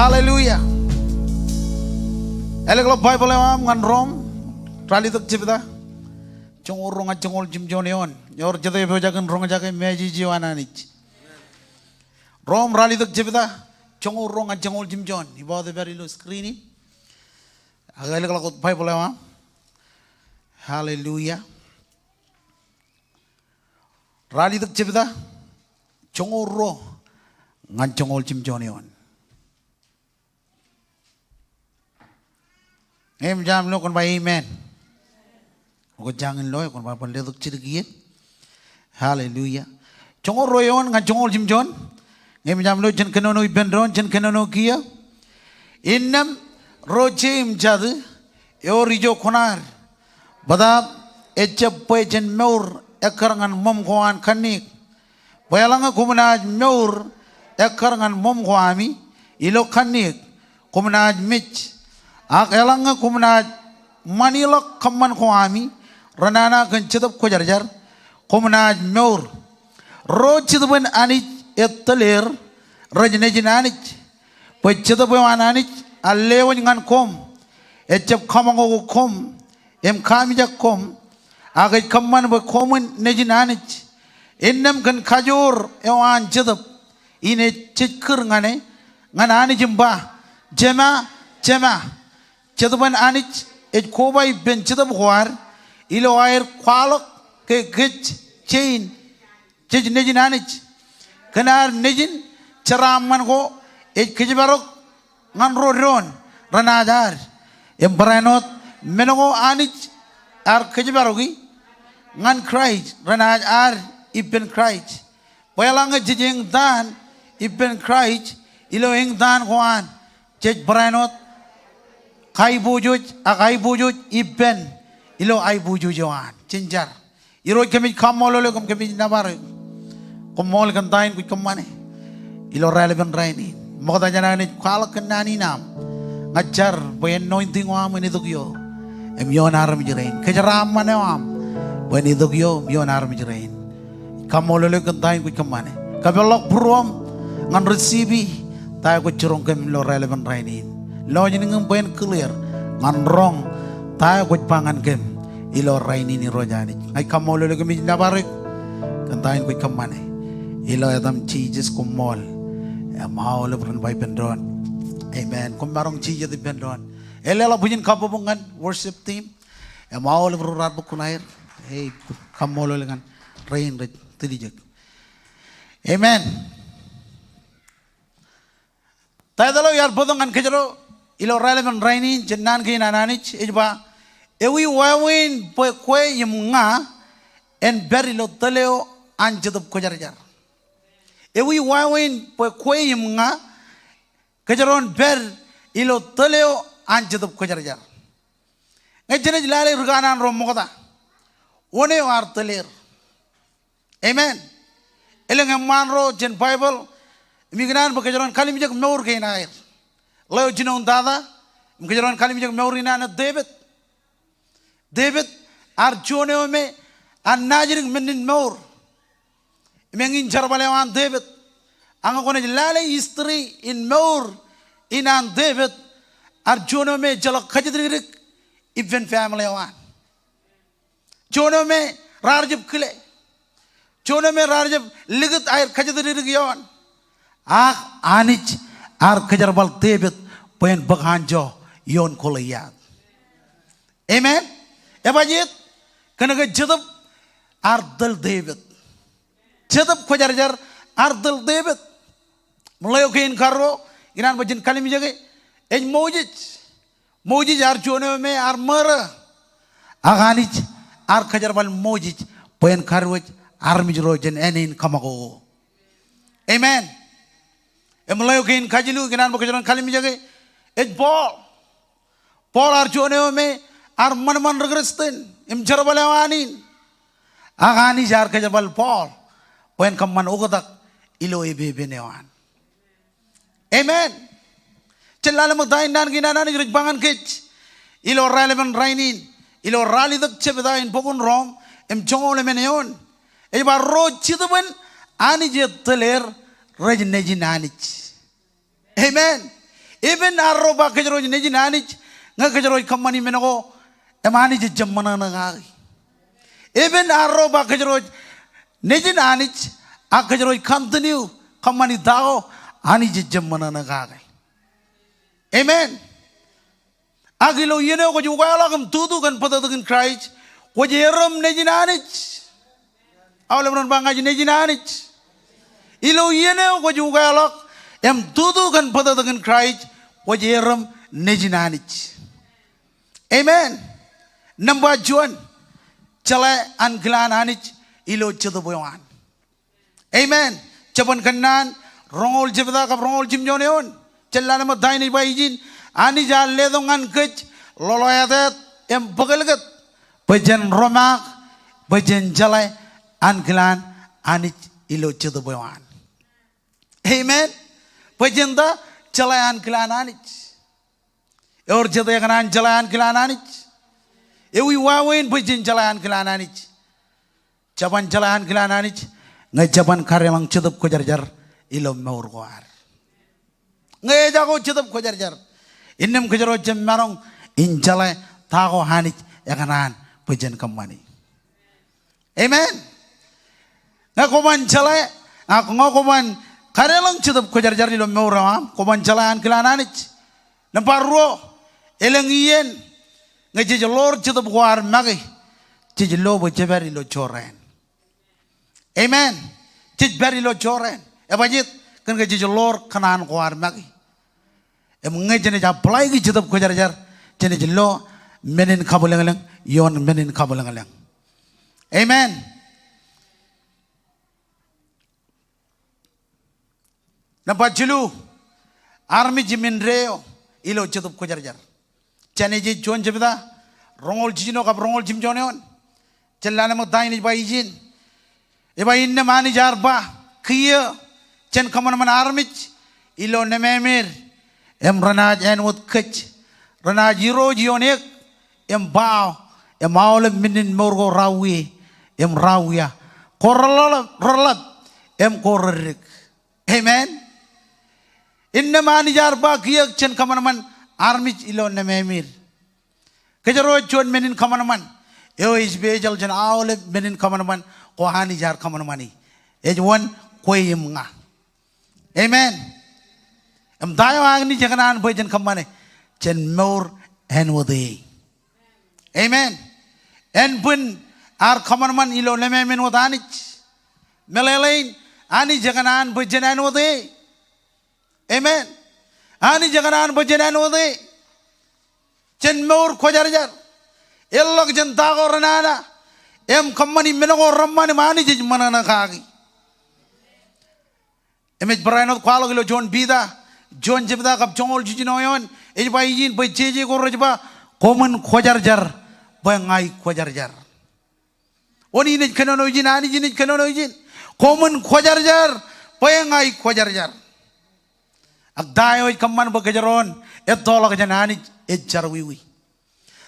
Hallelujah. Ālōkḷọk Baibōḷ eo aṃ ñan Rom, ralitōk jebta, joñoul ruo ñan joñoul jimjuon eoon. Ewōr jete epojak in roñjake message eo an Anij. Rom ralitōk jebta, joñoul ruo ñan joñoul jimjuon. Iba wōt epād ilo screen in. Ak ālōkḷọk Baibōḷ eo aṃ. Hallelujah. Ralitōk jebta, joñoul ruo ñan joñoul jimjuon eoon. Ñe eṃōj aṃ lo kwōn ba amen. Ak ñe jañin lo, kwōn ba bar letok jidik iien. Hallelujah. Joñoul ruo eoon ñan joñoul jimjuon. Ñe eṃōj aṃ lo, jen kōnono ippān doon, jen kōnono kiiō. Innām ro jeiū im jatū, ewōr ijo kuṇaad. Bōtaab ejab bwe jen mour ekkar ñan ṃōṃ ko an kanniōk. Bwe eḷaññe koṃ naaj mour ekkar ñan ṃōṃ ko ami ilo kanniōk, koṃ naaj mej. Ak eḷaññe koṃ naaj ṃanilọk kōṃṃan ko ami renana kōn Jetōb Kwōjarjar, koṃ naaj mour. Ro Jetōb in Anij etōl er rej nejin Anij. Bwe Jetōb eo an Anij ear lewōj ñan koṃ, ejab kaṃakoko koṃ im kaamijak koṃ, ak ej kōṃṃan bwe koṃwin nejin Anij. Innām kōn kajoor eo an Jetōb in ej jej kūr ñan e, ñan Anij im ba, Jema, Jema. Jetōb in Anij ej koba ippān jetōb ko ad ilo aer kwaḷọk ke kōj jein jej nejin Anij. Kōn ad nejin, jeraaṃṃan ko ej kōjparok ñan ro doon renaaj ad. Im barāinwōt men ko Anij ear kōjparoki ñan Kraist renaaj ad ippān Kraist. Bwe eḷaññe jej eñtaan ippān Kraist ilo eñtaan ko an, jej barāinwōt kaiboojoj ak aiboojoj ippān ilo aiboojoj eo an. Jen jar. Irooj, kōmij kaṃṃoolol eok im kōmij nōbar eok. Koṃṃool kōn ta in kwōj kōṃṃane ilo raelepin rainin. Ṃokta jān an naaj kwaḷọk kōn naan in aṃ, ña ij jar bwe anointing eo aṃ en itok ioō im ioon armej rein. Kōjeraaṃṃan eo aṃ bwe en itok ioō im ioon armej rein. Kaṃṃoolol eok kōn ta in kwōj kōṃṃane. Kapeḷḷọk būruōṃ ñan receive ta eo kwōj jiroñ kōm ilo raelepin rainin. Lọjilñiṃ bwe en clear ñan roñ ta eo kwōj ba ñan kōm ilo rainin, Irooj Anij. Ña ij kaṃṃoolol eok im ij nōbar eok kōn ta in kwōj kōṃṃane. Ilo etaṃ Jisōs, koṃṃool. Im aolep ren ba ippān doon, amen. Koṃ maroñ jijet ippān doon. Eḷḷā bwijin kabbokbok ñan worship team. Im aolep ro raar bōk kuṇaer. Ej kaṃṃoolol ñan rein rej tiljek. Amen. Taitōḷ eo iar bōktok ñan kōjro ilo raelepin rainin jān naan kein an Anij ej ba, ewi wāween bwe kwe im ña en pād ilo tōl eo an Jetōb Kwōjarjar? Ewi wāween bwe kwe im ña kōjro en pād ilo tōl eo an Jetōb Kwōjarjar? Ñe jenaaj lale ri kanaan ro ṃokta, wōn eo ear tōl er? Amen. Elōñ eṃṃaan ro jān Baibōḷ im ikōṇaan bwe kōjro en kalimjek mour kein aer. Ḷeo jinoin tata im kōjro en kalimjek mour in an Devid. Devid ear juon eo me ear naajdik men in mour. Im eñin jerbal eo an Devid. Ak ñe kwōnaaj lale history in mour in an Devid, ear juon eo me ejjeḷọk kajjitōktok ippān family eo an. Juon eo me raar jab kile. Juon eo me raar jab likūt aer kajjitōktok ioon. Ak Anij ear kōjerbal Devid bwe en bōk anjọ ioon Goliat. Amen. Ebajeet? Kōnke Jetōb ear tōl Devid. Jetōb Kwōjarjar ear tōl Devid. Im ḷeo kein karuo, ikōṇaan bwe jen kalimjeke, ej Moses. Moses ear juon eo me ear murder. Ak Anij ear kōjerbal Moses bwe en kadiwōj armej ro jān āne in kōṃakoko. Amen. Im ḷeo kein kajilu, ikōṇaan bwe kōjro en kalimjeke, ej Paul. Paul ear juon eo me ear ṃanṃan ri Kūrjin im jerbal eo an in. Ak Anij ear kōjerbal Paul bwe en kōṃṃan oktak ilo epepen eo an. Amen. Jen lale ṃōk ta in naan kein an Anij rej ba ñan kōj ilo raelepin rainin, ilo ralitōk jebta in bok in Rom im joñoul emān eoon. Ej ba, ro Jetōb in Anij etōl er rej nejin Anij. Amen. Epen arro ba kōjro ej nejin Anij, ñe kōjro ej kōṃṃani men ko, im Anij ejjab ṃōṇōṇō kaki. Epen arro ba kōjro ej nejin Anij, ak kōjro ej continue kōṃṃani ta ko, Anij ejjab ṃōṇōṇō kaki. Amen. Ak ilo iien eo kwōj ukeḷọk im tutu kōn bōtōktōkin Kraist, kwōj erōm nejin Anij. Aolep ren ba ña ij nejin Anij. Ilo iien eo kwōj ukeḷọk im tutu kōn bōtōktōkin Kraist, kwōj erōm nejin Anij. Amen. Nōṃba juon, jeḷā ankilaan Anij ilo jetōb eo an. Amen. Jabōn Kōnnaan roñoul jebta kab roñoul jimjuon eoon. Jen lale ṃōk ta in ej ba ijin, Anij ear letok ñan kōj ḷoḷeeteet im bōklōkōt bwe jen romaak, bwe jen jeḷā ankilaan Anij ilo jetōb eo an. Amen. Bwe jen ta? Jeḷā ankilaan Anij. Ewōr jet ekōṇaan jeḷā ankilaan Anij? Ewi wāween bwe jen jeḷā ankilaan Anij? Jeban jeḷā ankilaan Anij ñe jeban kadeḷọñ Jetōb Kwōjarjar ilo mour ko ad. Ñe ejako Jetōb Kwōjarjar, innām kōjro jab maroñ in jeḷā ta ko Anij ekōṇaan bwe jen kōṃṃani. Amen. Ñe kwōban jeḷā, ak ñe kwōban kadeḷọñ Jetōb Kwōjarjar ilo mour eo aṃ, kwōban jeḷā ankilaan Anij. Nōṃba ruo, elōñ iien ñe jej ḷoor jetōb ko ad make, jej lo bwe jepād ilo jorrāān. Amen. Jej pād ilo jorrāān. Ebajjeet? Kōn ke jej ḷoor kōṇaan ko ad make. Im ñe jenaaj apply ki Jetōb Kwōjarjar, jenaaj lo men in kabwilōñlōñ ioon men in kabwilōñlōñ. Amen. Nōṃba jilu, armej im indeeo ilo Jetōb Kwōjarjar. Jenesis juon jebta, roñoul jiljino kab roñoul jimjuon eoon. Jen lale ṃōk ta in ej ba ijin. Ej ba, innām Anij ear ba, kiiō, jen kōṃanṃan armej ilo nemāmeid, im renaaj āinwōt kōj. Renaaj irooj ioon eok im bao, im aolep men in mour ko rawiie im rawiia. Ko reḷap, reḷap, im ko reddik. Amen. Innām Anij ear ba kiiō jen kōṃanṃan armej ilo nemāmeid. Kōjro ej juon men in kōṃanṃan eo ej special jān aolep men in kōṃanṃan ko Anij ear kōṃanṃani. Ej wōn? Kwe im ña. Amen. Im ta eo Anij ekōṇaan bwe jen kōṃṃane? Jen mour āinwōt e. Amen. Ānbwin ad kōṃanṃan ilo nemāmein wōt Anij, meḷeḷein, Anij ekōṇaan bwe jen āinwōt e. Amen. Anij ekōṇaan bwe jen āinwōt e. Jen mour kwōjarjar. Eḷḷọk jān ta ko renana im kōṃṃani men ko reṃṃan im Anij ej ṃōṇōṇō kaki. Im ej barāinwōt kwaḷọk ilo juon Piter, juon jebta kab joñoul jiljino eoon, ej ba ijin bwe jeje ko rej ba, koṃwin kwōjarjar bwe ña ij kwōjarjar. Wōn in ej kōnono ijin? Anij in ej kōnono ijin. Koṃwin kwōjarjar bwe ña ij kwōjarjar. Ak ta eo ej kōṃṃan bwe kōjro en ettoḷọk jān Anij? Ej jerọwiwi.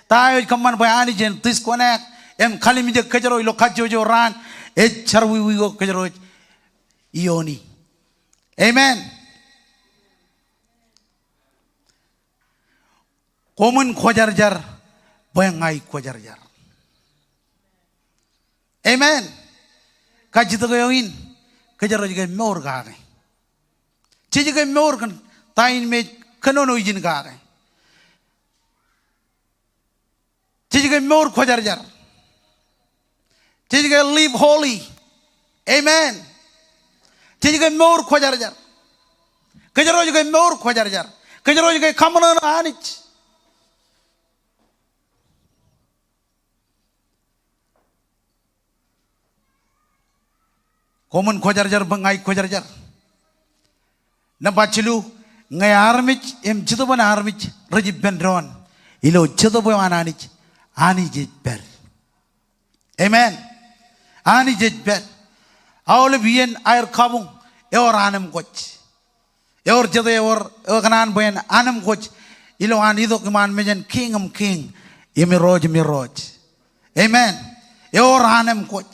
Ta eo ej kōṃṃan bwe Anij en disconnect im kalimjek kōjro ilo kajjojo raan? Ej jerọwiwi ko kōjro ej iooni. Amen. Koṃwin kwōjarjar bwe ña ij kwōjarjar. Amen. Kajjitōk eo in, kōjro ej ke mour kake? Jej ke mour kōn ta in me ej kōnono ijin kake? Jej ke mour kwōjarjar. Jej ke live holy. Amen. Jej ke mour kwōjarjar. Kōjro ej ke mour kwōjarjar. Kōjro ej ke kaṃōṇōṇō Anij. Koṃwin kwōjarjar bwe ña ij kwōjarjar. Nōṃba jilu, ñe armej im jetōb an armej rej ippān doon ilo jetōb eo an Anij, Anij ej pād. Amen. Anij ej pād. Aolep iien aer kabuñ ewōr anemkwōj. Ewōr jete ewōr ekōṇaan bwe en anemkwōj ilo an itok iṃaan mejān kiiñ im kiiñ im irooj im irooj. Amen. Ewōr anemkwōj.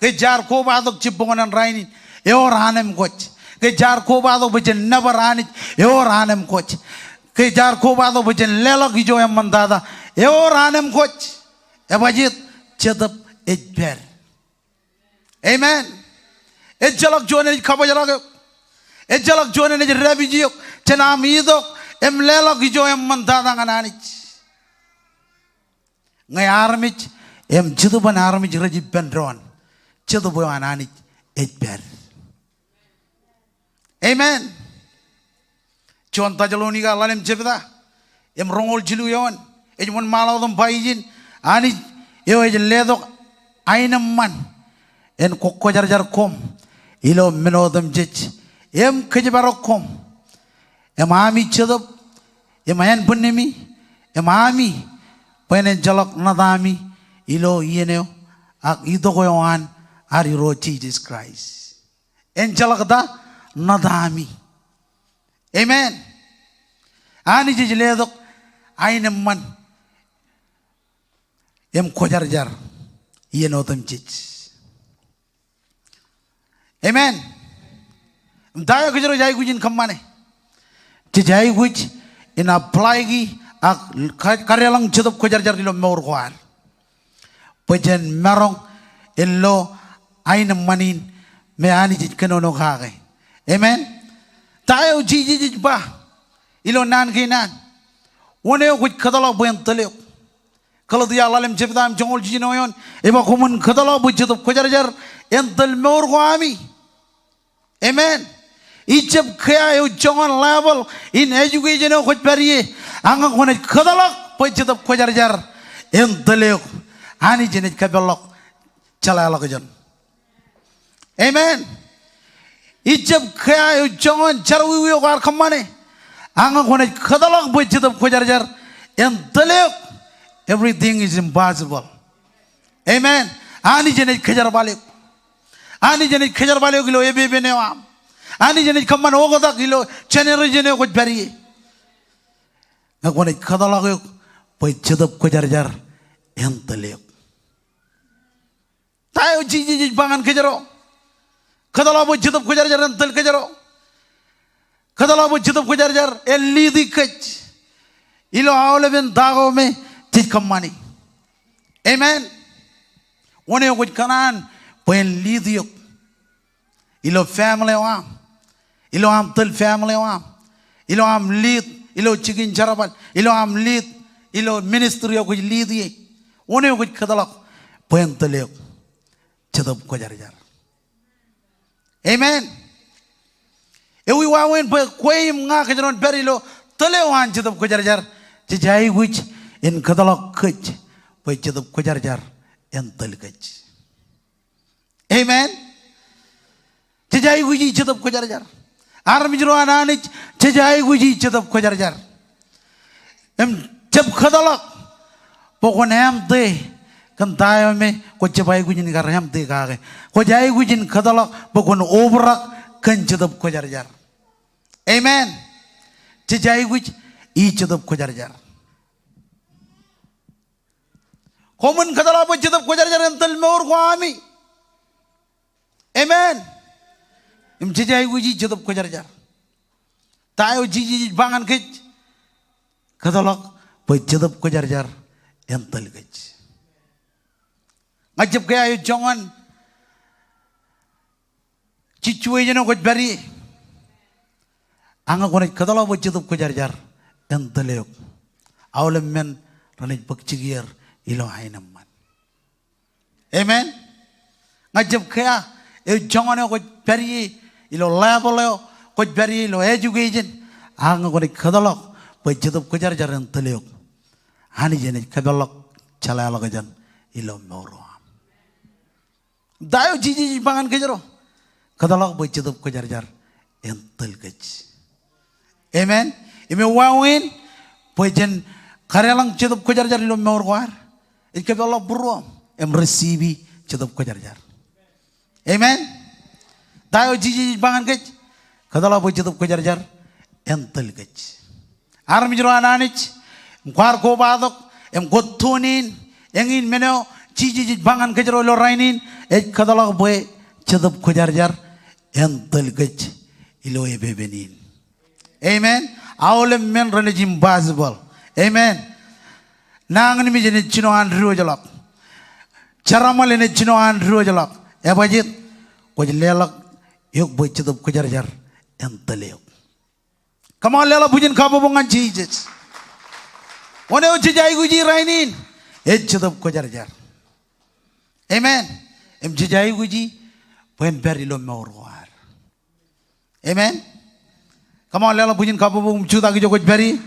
Ke jaar kobatok jibboñōn in rainin, ewōr anemkwōj. Ke jaar kobatok bwe jen nōbar Anij, ewōr anemkwōj. Ke jaar kobatok bwe jen leḷọk ijo eṃṃantata. Ewōr an eṃ kwōj. Ebajjeet? Jetōb ej pād. Amen. Ejjeḷọk juon enaaj kabōjrak eok. Ejjeḷọk juon enaaj dāpij eok. Jān aṃ itok im leḷọk ijo eṃṃantata ñan Anij. Ñe armej im jetōb an armej rej ippān doon, jetōb eo an Anij ej pād. Amen. Juon Tessalonika ḷalem jebta im roñoul jilu eoon ej wōnṃaanḷọk im ba ijin, Anij eo ej letok aenōṃṃan en kwōjarjar koṃ ilo men otemjej im kōjparok koṃ, im ami jetōb im ānbwinnimi, im ami bwe en ejjeḷọk ṇatami ilo iien eo ak itok eo an ad Irooj Jisōs Kraist. Ejjeḷọk ta? Ṇatami. Amen. Anij ej letok aenōṃṃan im kwōjarjar iien otemjej. Amen. Im ta eo kōjro ej aikuj in kōṃṃane? Jej aikuj in apply e ak ka-, kadeḷọñ Jetōb Kwōjarjar ilo mour ko ad. Bwe jen maroñ in lo aenōṃṃan in me Anij ej kōnono kake. Amen. Ta eo Jisōs ej ba ilo naan kein an? Wōn eo kwōj kōtḷọk bwe en tōl eok? Galetia ḷalem jebta im joñoul jiljino eoon ej ba, koṃwin kōtḷọk bwe Jetōb Kwōjarjar en tōl mour ko ami. Amen. Ij jab kea eo joñan level in education eo kwōj pād ie. Ak ñe kwōnaaj kōtḷọk bwe Jetōb Kwōjarjar en tōl eok, Anij enaaj kapeḷḷọk jeḷāḷọkjeṇ. Amen. Ij jab kea eo joñan jerọwiwi eo kwaar kōṃṃane. Ak ñe kwōnaaj kōtḷọk bwe Jetōb Kwōjarjar en tōl eok, everything is impossible. Amen. Anij enaaj kōjerbal eok. Anij enaaj kōjerbal eok ilo epepen eo aṃ. Anij enaaj kōṃṃan oktak ilo generation eo kwōj pād ie. Ñe kwōnaaj kōtḷọk eok bwe Jetōb Kwōjarjar en tōl eok. Ta eo Jisōs ej ba ñan kōjro? Kōtḷọk bwe Jetōb Kwōjarjar en tōl kōjro. Kōtḷọk bwe Jetōb Kwōjarjar en lead kōj ilo aolepen ta ko me jej kōṃṃani. Amen. Wōn eo kwōj kōṇaan bwe en lead eok ilo family eo aṃ, ilo aṃ tōl family eo aṃ, ilo aṃ lead ilo jikin jerbal, ilo aṃ lead ilo ministry eo kwōj lead ie? Wōn eo kwōj kōtḷọk bwe en tōl eok? Jetōb Kwōjarjar. Amen. Ewi wāween bwe kwe im ña kōjro en pād ilo tōl eo an Jetōb Kwōjarjar? Jej aikuj in kōtḷọk kōj bwe Jetōb Kwōjarjar en tōl kōj. Amen. Jej aikuji Jetōb Kwōjarjar. Armej ro an Anij, jej aikuji Jetōb Kwōjarjar. Im jab kōtḷọk bwe kwōn emde kōn ta eo me kwōj jab aikuj in kar emde kake. Kwōj aikuj in kōtḷọk bwe kwōn obrak kōn Jetōb Kwōjarjar. Amen. Jej aikuj i Jetōb Kwōjarjar. Koṃwin kōtḷọk bwe Jetōb Kwōjarjar en tōl mour ko ami. Amen. Im jej aikuji Jetōb Kwōjarjar. Ta eo Jisōs ej ba ñan kōj? Kōtḷọk bwe Jetōb Kwōjarjar en tōl kōj. Ña ij jab kea eo joñan situation eo kwōj pād ie. Ak ñe kwōnaaj kōtḷọk bwe Jetōb Kwōjarjar en tōl eok, aolep men renaaj bōk jikier ilo aenōṃṃan. Amen. Ña ij jab kea eo joñan eo kwōj pād ie, ilo level eo kwōj pād ie ilo education. Ak ñe kwōnaaj kōtḷọk bwe Jetōb Kwōjarjar en tōl eok, Anij enaaj kapeḷḷọk jeḷāḷọkjeṇ ilo mour eo aṃ. Ta eo Jisōs ej ba ñan kōjro? Kōtḷọk bwe Jetōb Kwōjarjar en tōl kōj. Amen. Im ewāween bwe jen kadeḷọñ Jetōb Kwōjarjar ilo mour ko ad, ej kōpeḷḷọk būruōṃ im receive Jetōb Kwōjarjar. Amen. Ta eo Jisōs ej ba ñan kōj? Kōtḷọk bwe Jetōb Kwōjarjar en tōl kōj. Armej ro an Anij, im kwaar kobatok im kwōj tune in, eñin men eo Jisōs ej ba ñan kōjro ilo rainin, ej kōtḷọk bwe Jetōb Kwōjarjar en tōl kōj ilo epepen in. Amen. Aolep men renaaj impossible. Amen. Nañinmej enaaj jino an diwōjḷọk. Jeraṃōl enaaj jino an diwōjḷọk. Ebajjeet? Kwōj leḷọk eok bwe Jetōb Kwōjarjar en tōl eok. Come on, leḷọk bwijin kabbokbok ñan Jisōs. Wōn eo jej aikuji rainin? Ej Jetōb Kwōjarjar. Amen. Im jej aikuji bwe en pād ilo mour ko ad. Amen. Come on, leḷọk bwijin kabbokbok im jutak ijo kwōj pād ie.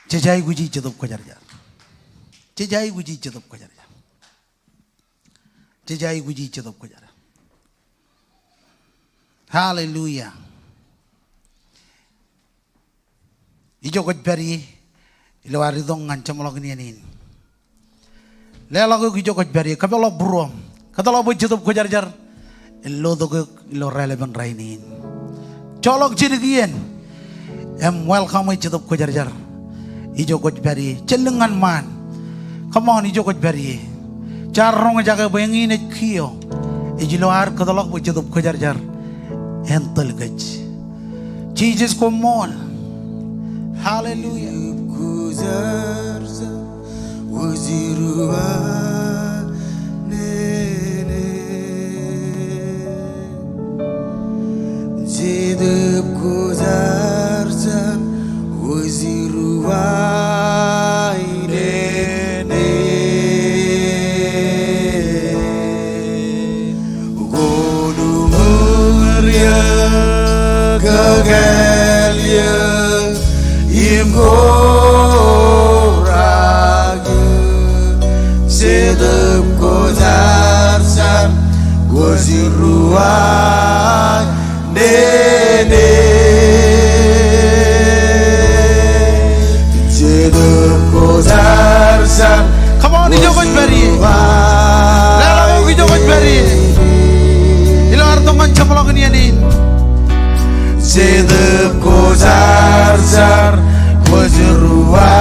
Jej aikuji Jetōb Kwōjarjar. Jej aikuji Jetōb Kwōjarjar. Jej aikuji Jetōb Kwōjarjar. Hallelujah. Ijo kwōj pād ie ilo ad itok ñan jeṃḷọkin iien in. Leḷọk eok ijo kwōj pād ie, kōpeḷḷọk būruōṃ. Kōtḷọk bwe Jetōb Kwōjarjar en lotok eok ilo raelepen rainin. Joḷọk jidik iien im welcome e Jetōb Kwōjarjar. Ijo kwōj pād ie, jellōñ ñan ṃaan. Come on, ijo kwōj pād ie. Jaar roñjake bwe eñin ej kiiō. Ej ilo ad kōtḷọk bwe Jetōb Kwōjarjar en tōl kōj. Jisōs koṃṃool. Hallelujah. Jetōb Kwōjarjar, Kwōjarjar, Kwōn uñūr eō, kōkāāl eō, im kobrak eō. Jetōb Kwōjarjar, Kwōjarjar, Kwōjarjar, Kwōjarjar. Come on, ijo kwōj pād ie. Leḷọk eok ijo kwōj pād ie ilo ad itok ñan jeṃḷọkin iien in. Jetōb Kwōjarjar, Kwōjarjar, Kwōjarjar.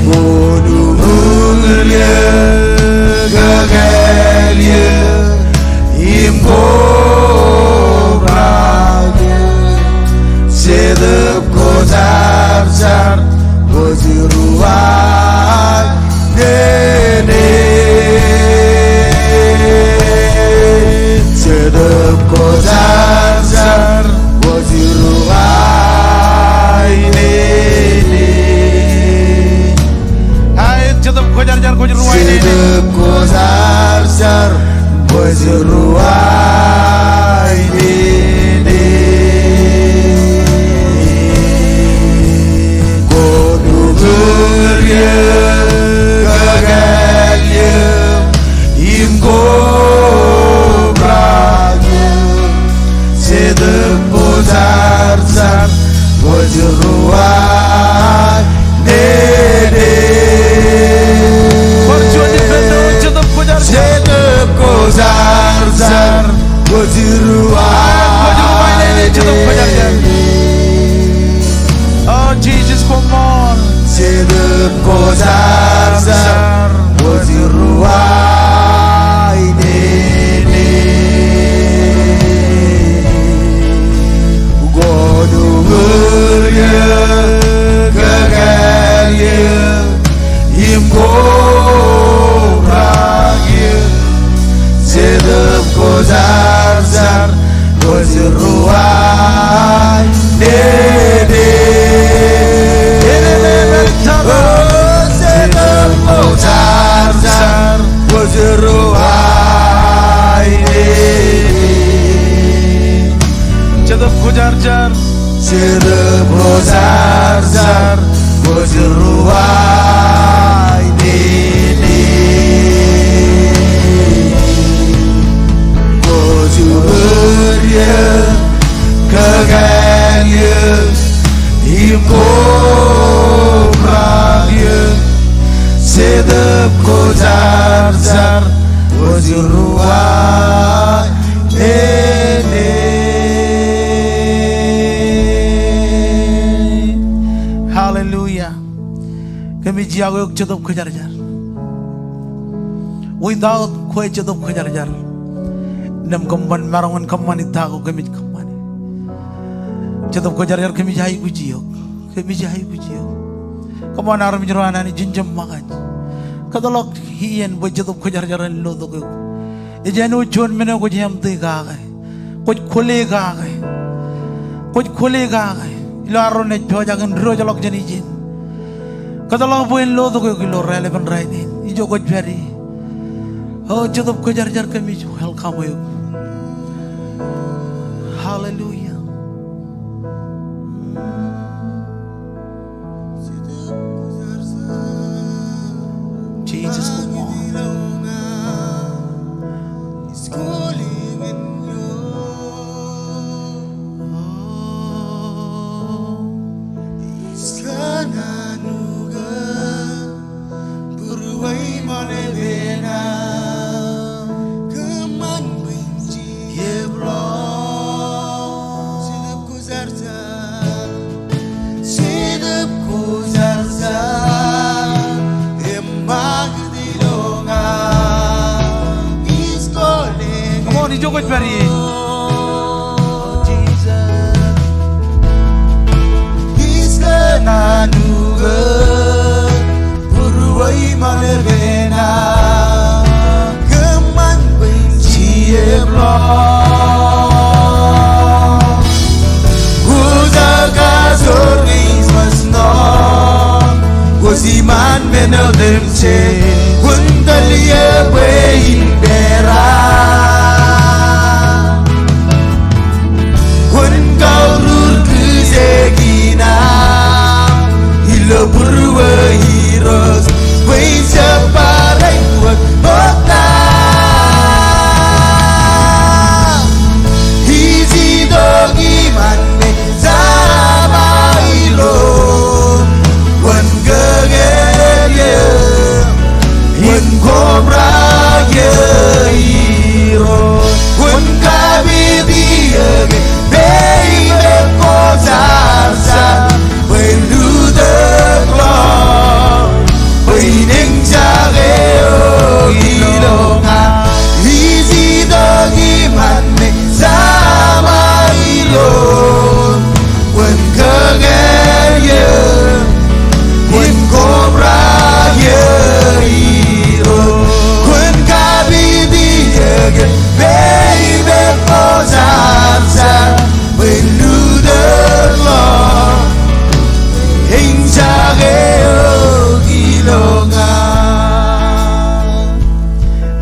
Kwōn uñūr eō, kōkāāl eō, im kobrak eō. Jetōb Kwōjarjar, Kwōjarjar, Kwōjarjar. Jetōb Kwōjarjar, Kwōjarjar, Kwōjarjar. Aet, Jetōb Kwōjarjar, Kwōjarjar. Jetōb Kwōjarjar, Kwōjarjar. Kwōn uñūr eō, kōkāāl eō, im kobrak eō. Jetōb Kwōjarjar, Kwōjarjar, Kwōjarjar. Jetōb Kwōjarjar, Kwōjarjar, Kwōjarjar. O Jisōs, koṃṃool. Jetōb Kwōjarjar, Kwōjarjar, Kwōjarjar. Kwōn uñūr eō, kōkāāl eō, im kobrak eō. Jetōb Kwōjarjar, Kwōjarjar, Kwōjarjar. O Jetōb Kwōjarjar, Kwōjarjar. Jetōb Kwōjarjar. Jetōb Kwōjarjar, Kwōjarjar. Kwōn uñūr eō, kōkāāl eō, im kobrak eō. Jetōb Kwōjarjar, Kwōjarjar. Hallelujah. Kōmij iọkwe eok Jetōb Kwōjarjar. Without kwe Jetōb Kwōjarjar, innām kōm ban maroñ in kōṃṃani ta ko kōmij kōṃṃani. Jetōb Kwōjarjar, kōmij aikuj eok. Kōmij aikuj eok. Kōṃṃan armej ro an Anij, jen jab ṃōkaj. Kōtḷọk iien bwe Jetōb Kwōjarjar en lotok eok. Ej āinwōt juon men eo kwōj emti kake. Kwōj kwōle kake. Kwōj kwōle kake. Ilo arro naaj pojak in diwōjḷọk jān ijin. Kōtḷọk bwe en lotok eok ilo raelepen rainin. Ijo kwōj pād ie. O Jetōb Kwōjarjar, kōmij welcome eok. Hallelujah. Jesus, come on. Come on, ijo kwōj pād ie.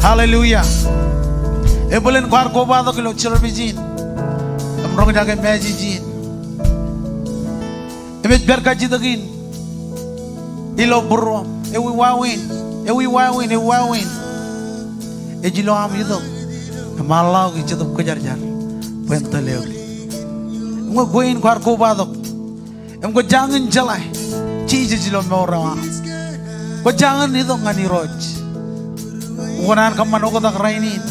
Hallelujah. Ebōlen kwaar kobatok ilo service in im roñjake message in im ej pād kajjitōk in ilo būruōṃ. Ewi wāween, ewi wāween, ewi wāween. Ej ilo aṃ itok im eḷḷāḷọk Jetōb Kwōjarjar bwe en tōl eok. Im ñe kwe in kwaar kobatok im kwō jañin jeḷā Jisōs ilo mour eo aṃ, kwō jañin itok ñan Irooj, kwō kōṇaan kōṃṃan oktak rainin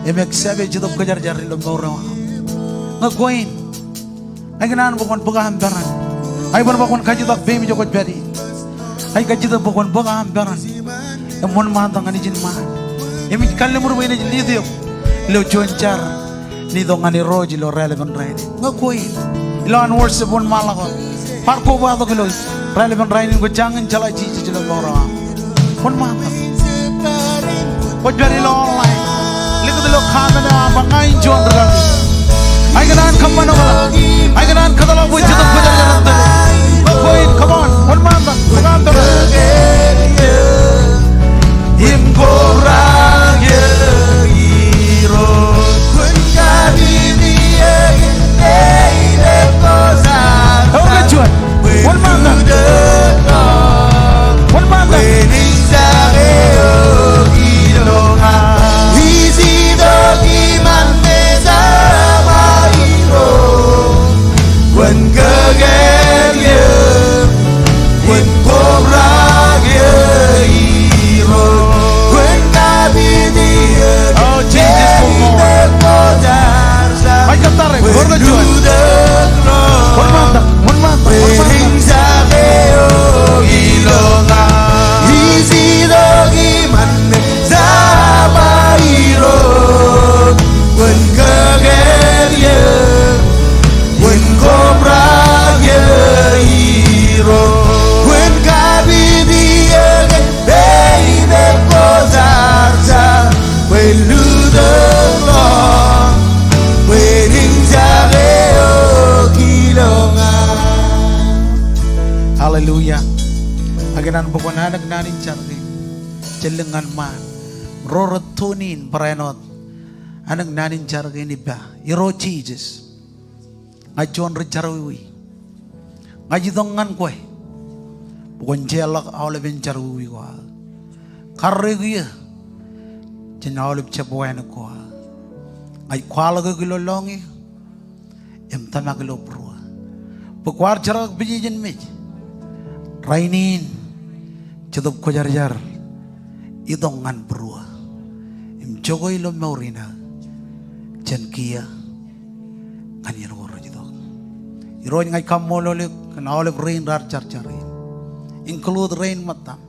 im accept e Jetōb Kwōjarjar ilo mour eo aṃ. Ñe kwe in, ikōṇaan bwe kwōn bōk aṃ peran. Ak iban bwe kwōn kajjitōk peiṃ ijo kwōj pād ie. Ak kajjitōk bwe kwōn bōk aṃ peran im wōnṃaantak ñan ijin ṃaan. Im ij kalliṃur bwe inaaj lead eok ilo juon jar in itok ñan Irooj ilo raelepen rainin. Ñe kwe in, ilo an worship, wōnṃaanḷọk wōt. Kwaar kobatok ilo raelepen rainin, kwō jañin jeḷā Jisōs ilo mour eo aṃ. Wōnṃaantak. Kwōj pād ilo online, likūt ilo comment eo aṃ bwe ña in juon rūkaki. Ak ikōṇaan kōṃṃan oktak. Ak ikōṇaan kōtḷọk bwe Jetōb Kwōjarjar en tōl eok. Ñe kwe in, come on, wōnṃaantak. Bōk aṃ peran. Eokwe juon. Wōnṃaantak. Wōnṃaantak. Kōn an bwe kwōn anōk naan in jar kein. Jen lōñ ñan ṃaan. Ro rej tune in barāinwōt, anōk naan in jar kein ippa. Irooj Jisōs, ña juon ri-jarwiwi. Ña ij itok ñan kwe bwe kwōn jeorḷọk aolepen jarwiwi ko aō. Karreoik eō jān aolep jab wānōk ko aō. Ña ij kwaḷọk eok ilo lọñiō im tōmak ilo būruō bwe kwaar jerkakpeje jān mej. Rainin Jetōb Kwōjarjar itok ñan būruō im jokwe ilo mour in aō jān kiiō ñan iien ko rej itok. Irooj, ña ij kaṃṃoolol eok kōn aolep rein raar jar jar in, include rein ṃōttan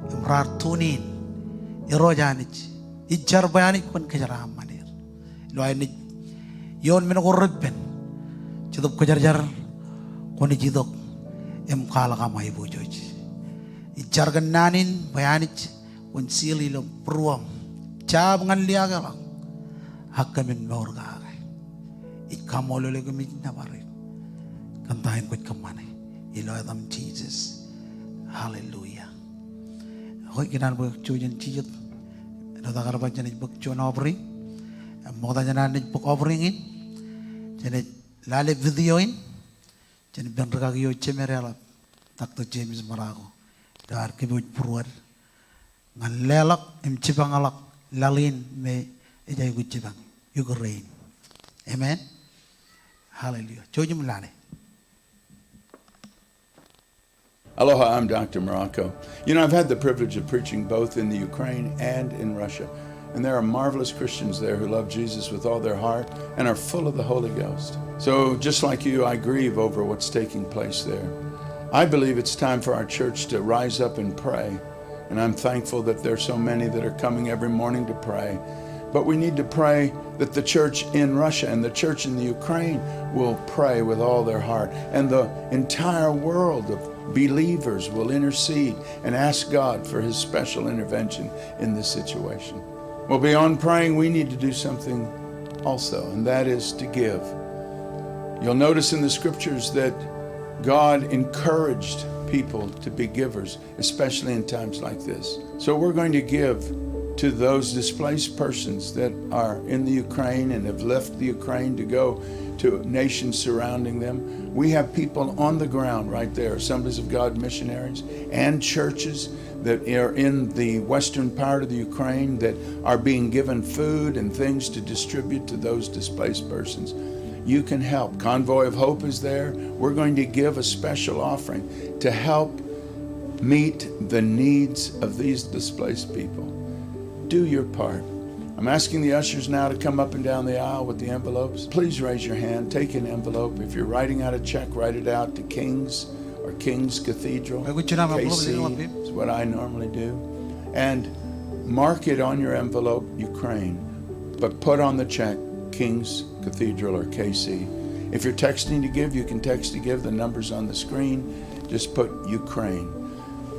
im raar tune in. Irooj Anij, ij jar bwe Anij kwōn kōjeraaṃṃan er. Ilo aer naaj ioon men ko reppen, Jetōb Kwōjarjar, kwōnaaj itok im kwaḷọk aṃ aiboojoj. Ij jar kōn naan in bwe Anij kwōn seal ilo būruōṃ, jab ñan liaakḷọk ak kōmin mour kake. Ij kaṃṃoolol eok im ij nōbar eok kōn ta in kwōj kōṃṃane. Ilo etaṃ Jisōs. Hallelujah. Ekwe, ikōṇaan bwe kwe jen jijet. Āinwōt ikar ba jenaaj bōk juon offering. Im ṃokta jān an naaj bōk offering in, jenaaj lale video in, jen ippān rikaki eo jemed eḷap, Doctor James Marocco, ilo ad kōpooj būruod ñan leḷọk im jipañḷọk laḷ in me ej aikuj jipañ, Ukraine. Amen. Hallelujah. Jouj im lale. Aloha, I'm Doctor Marocco. You know, I've had the privilege of preaching both in the Ukraine and in Russia. And there are marvelous Christians there who love Jesus with all their heart and are full of the Holy Ghost. So, just like you, I grieve over what's taking place there. I believe it's time for our church to rise up and pray. And I'm thankful that there's so many that are coming every morning to pray. But we need to pray that the church in Russia and the church in the Ukraine will pray with all their heart. And the entire world of believers will intercede and ask God for his special intervention in this situation. Well, beyond praying, we need to do something also, and that is to give. You'll notice in the scriptures that God encouraged people to be givers, especially in times like this. So we're going to give to those displaced persons that are in the Ukraine and have left the Ukraine to go to nations surrounding them. We have people on the ground right there, Assemblies of God missionaries and churches that are in the western part of the Ukraine that are being given food and things to distribute to those displaced persons. You can help. Convoy of Hope is there. We're going to give a special offering to help meet the needs of these displaced people. Do your part. I'm asking the ushers now to come up and down the aisle with the envelopes. Please raise your hand, take an envelope. If you're writing out a check, write it out to King's or King's Cathedral. Ej kajjitōk aṃ envelope, K C, leḷọk ḷọk peiṃ. Is what I normally do. And mark it on your envelope, Ukraine, but put on the check, King's Cathedral or K C. If you're texting to give, you can text to give. The number's on the screen. Just put Ukraine.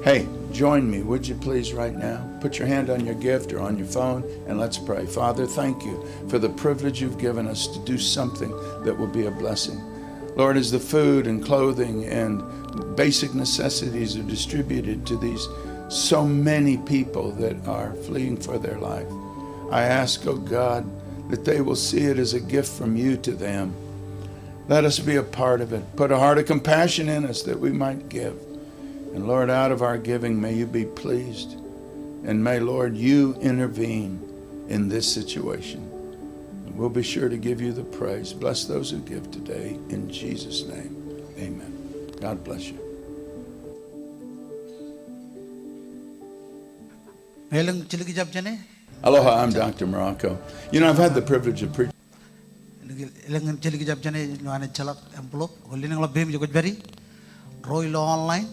Hey, join me, would you please, right now? Put your hand on your gift or on your phone, and let's pray. Father, thank you for the privilege you've given us to do something that will be a blessing. Lord, as the food and clothing and basic necessities are distributed to these so many people that are fleeing for their life, I ask, oh God, that they will see it as a gift from you to them. Let us be a part of it. Put a heart of compassion in us that we might give. And Lord, out of our giving, may you be pleased. And may, Lord, you intervene in this situation. And we'll be sure to give you the praise. Bless those who give today in Jesus' name. Amen. God bless you. Elōñ jiljab jāne? Aloha, I'm Doctor Marocco. You know, I've had the privilege of preaching. Elōñ jiljab jāne ilo an ejjeḷọk envelope, kwōn lelōñḷọk peiṃ ijo kwōj pād ie. Ro ilo online,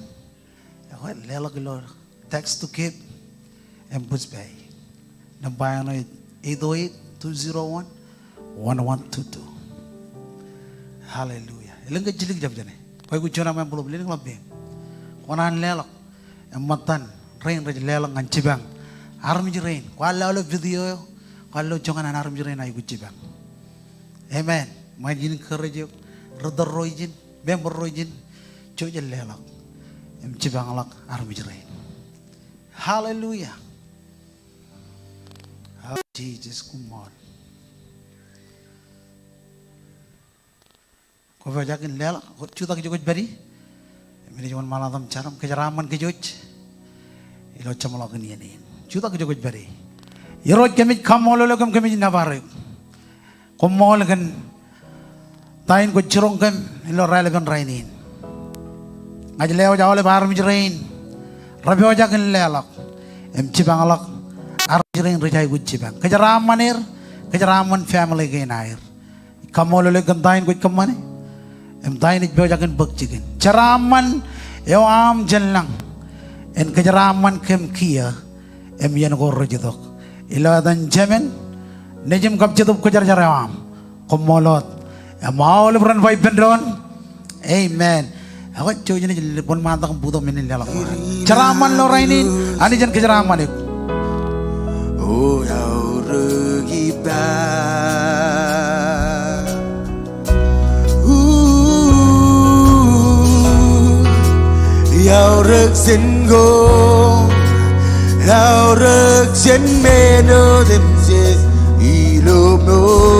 kwōn leḷọk ilo text to give im Pushpay. Nōṃba eo ej eight oh eight, two zero one, one one two two. Hallelujah. Elōñ ke jiljab jāne. Bwe kwōj juon aṃ envelope, lelōñḷọk peiṃ. Kwōn an leḷọk. Im ṃōttan rein rej leḷọk ñan jipañ armej rein. Kwaar lo ilo video eo, kwaar lo joñan an armej rein aikuj jipañ. Amen. Ṃae in encourage eok, ri tōl ro ijin, member ro ijin, jouj im leḷọk. im jipañḷọk armej rein. Hallelujah. O Jisōs, koṃṃool. Kwō pojak in leḷọk, jutak ijo kwōj pād ie. Im inaaj wōnṃaanḷọk im jarom, kōjeraaṃṃan kōj ilo jeṃḷọkin iien in. Jutak ijo kwōj pād ie. Irooj, kōmij kaṃṃoolol eok im kōmij nōbar eok. Koṃṃool kōn ta in kwōj jiroñ kōm ilo raelepen rainin. Ña ij lewōj aolep armej rein rej pojak in leḷọk im jipañḷọk armej rein rej aikuj jipañ. Kōjeraaṃṃan er, kōjeraaṃṃan family kein aer. Kaṃṃoolol eok kōn ta in kwōj kōṃṃane im ta in ej pojak in bōk jikin. Jeraaṃṃan eo aṃ jān lañ en kōjeraaṃṃan kōm kiiō im iien ko rej itok. Ilo etan Jemān, Nejin kab Jetōb Kwōjarjar eo aṃ. Koṃṃool wōt. Im aolep ren ba ippān doon, amen. Ak jouj im wōnṃaantak im bōktok men in leḷọk. Jeraaṃṃan ilo rainin, Anij en kōjeraaṃṃan eok. O aorōk ippa, aorōk jān koṃ, aorōk jān men otemjej ilo mour.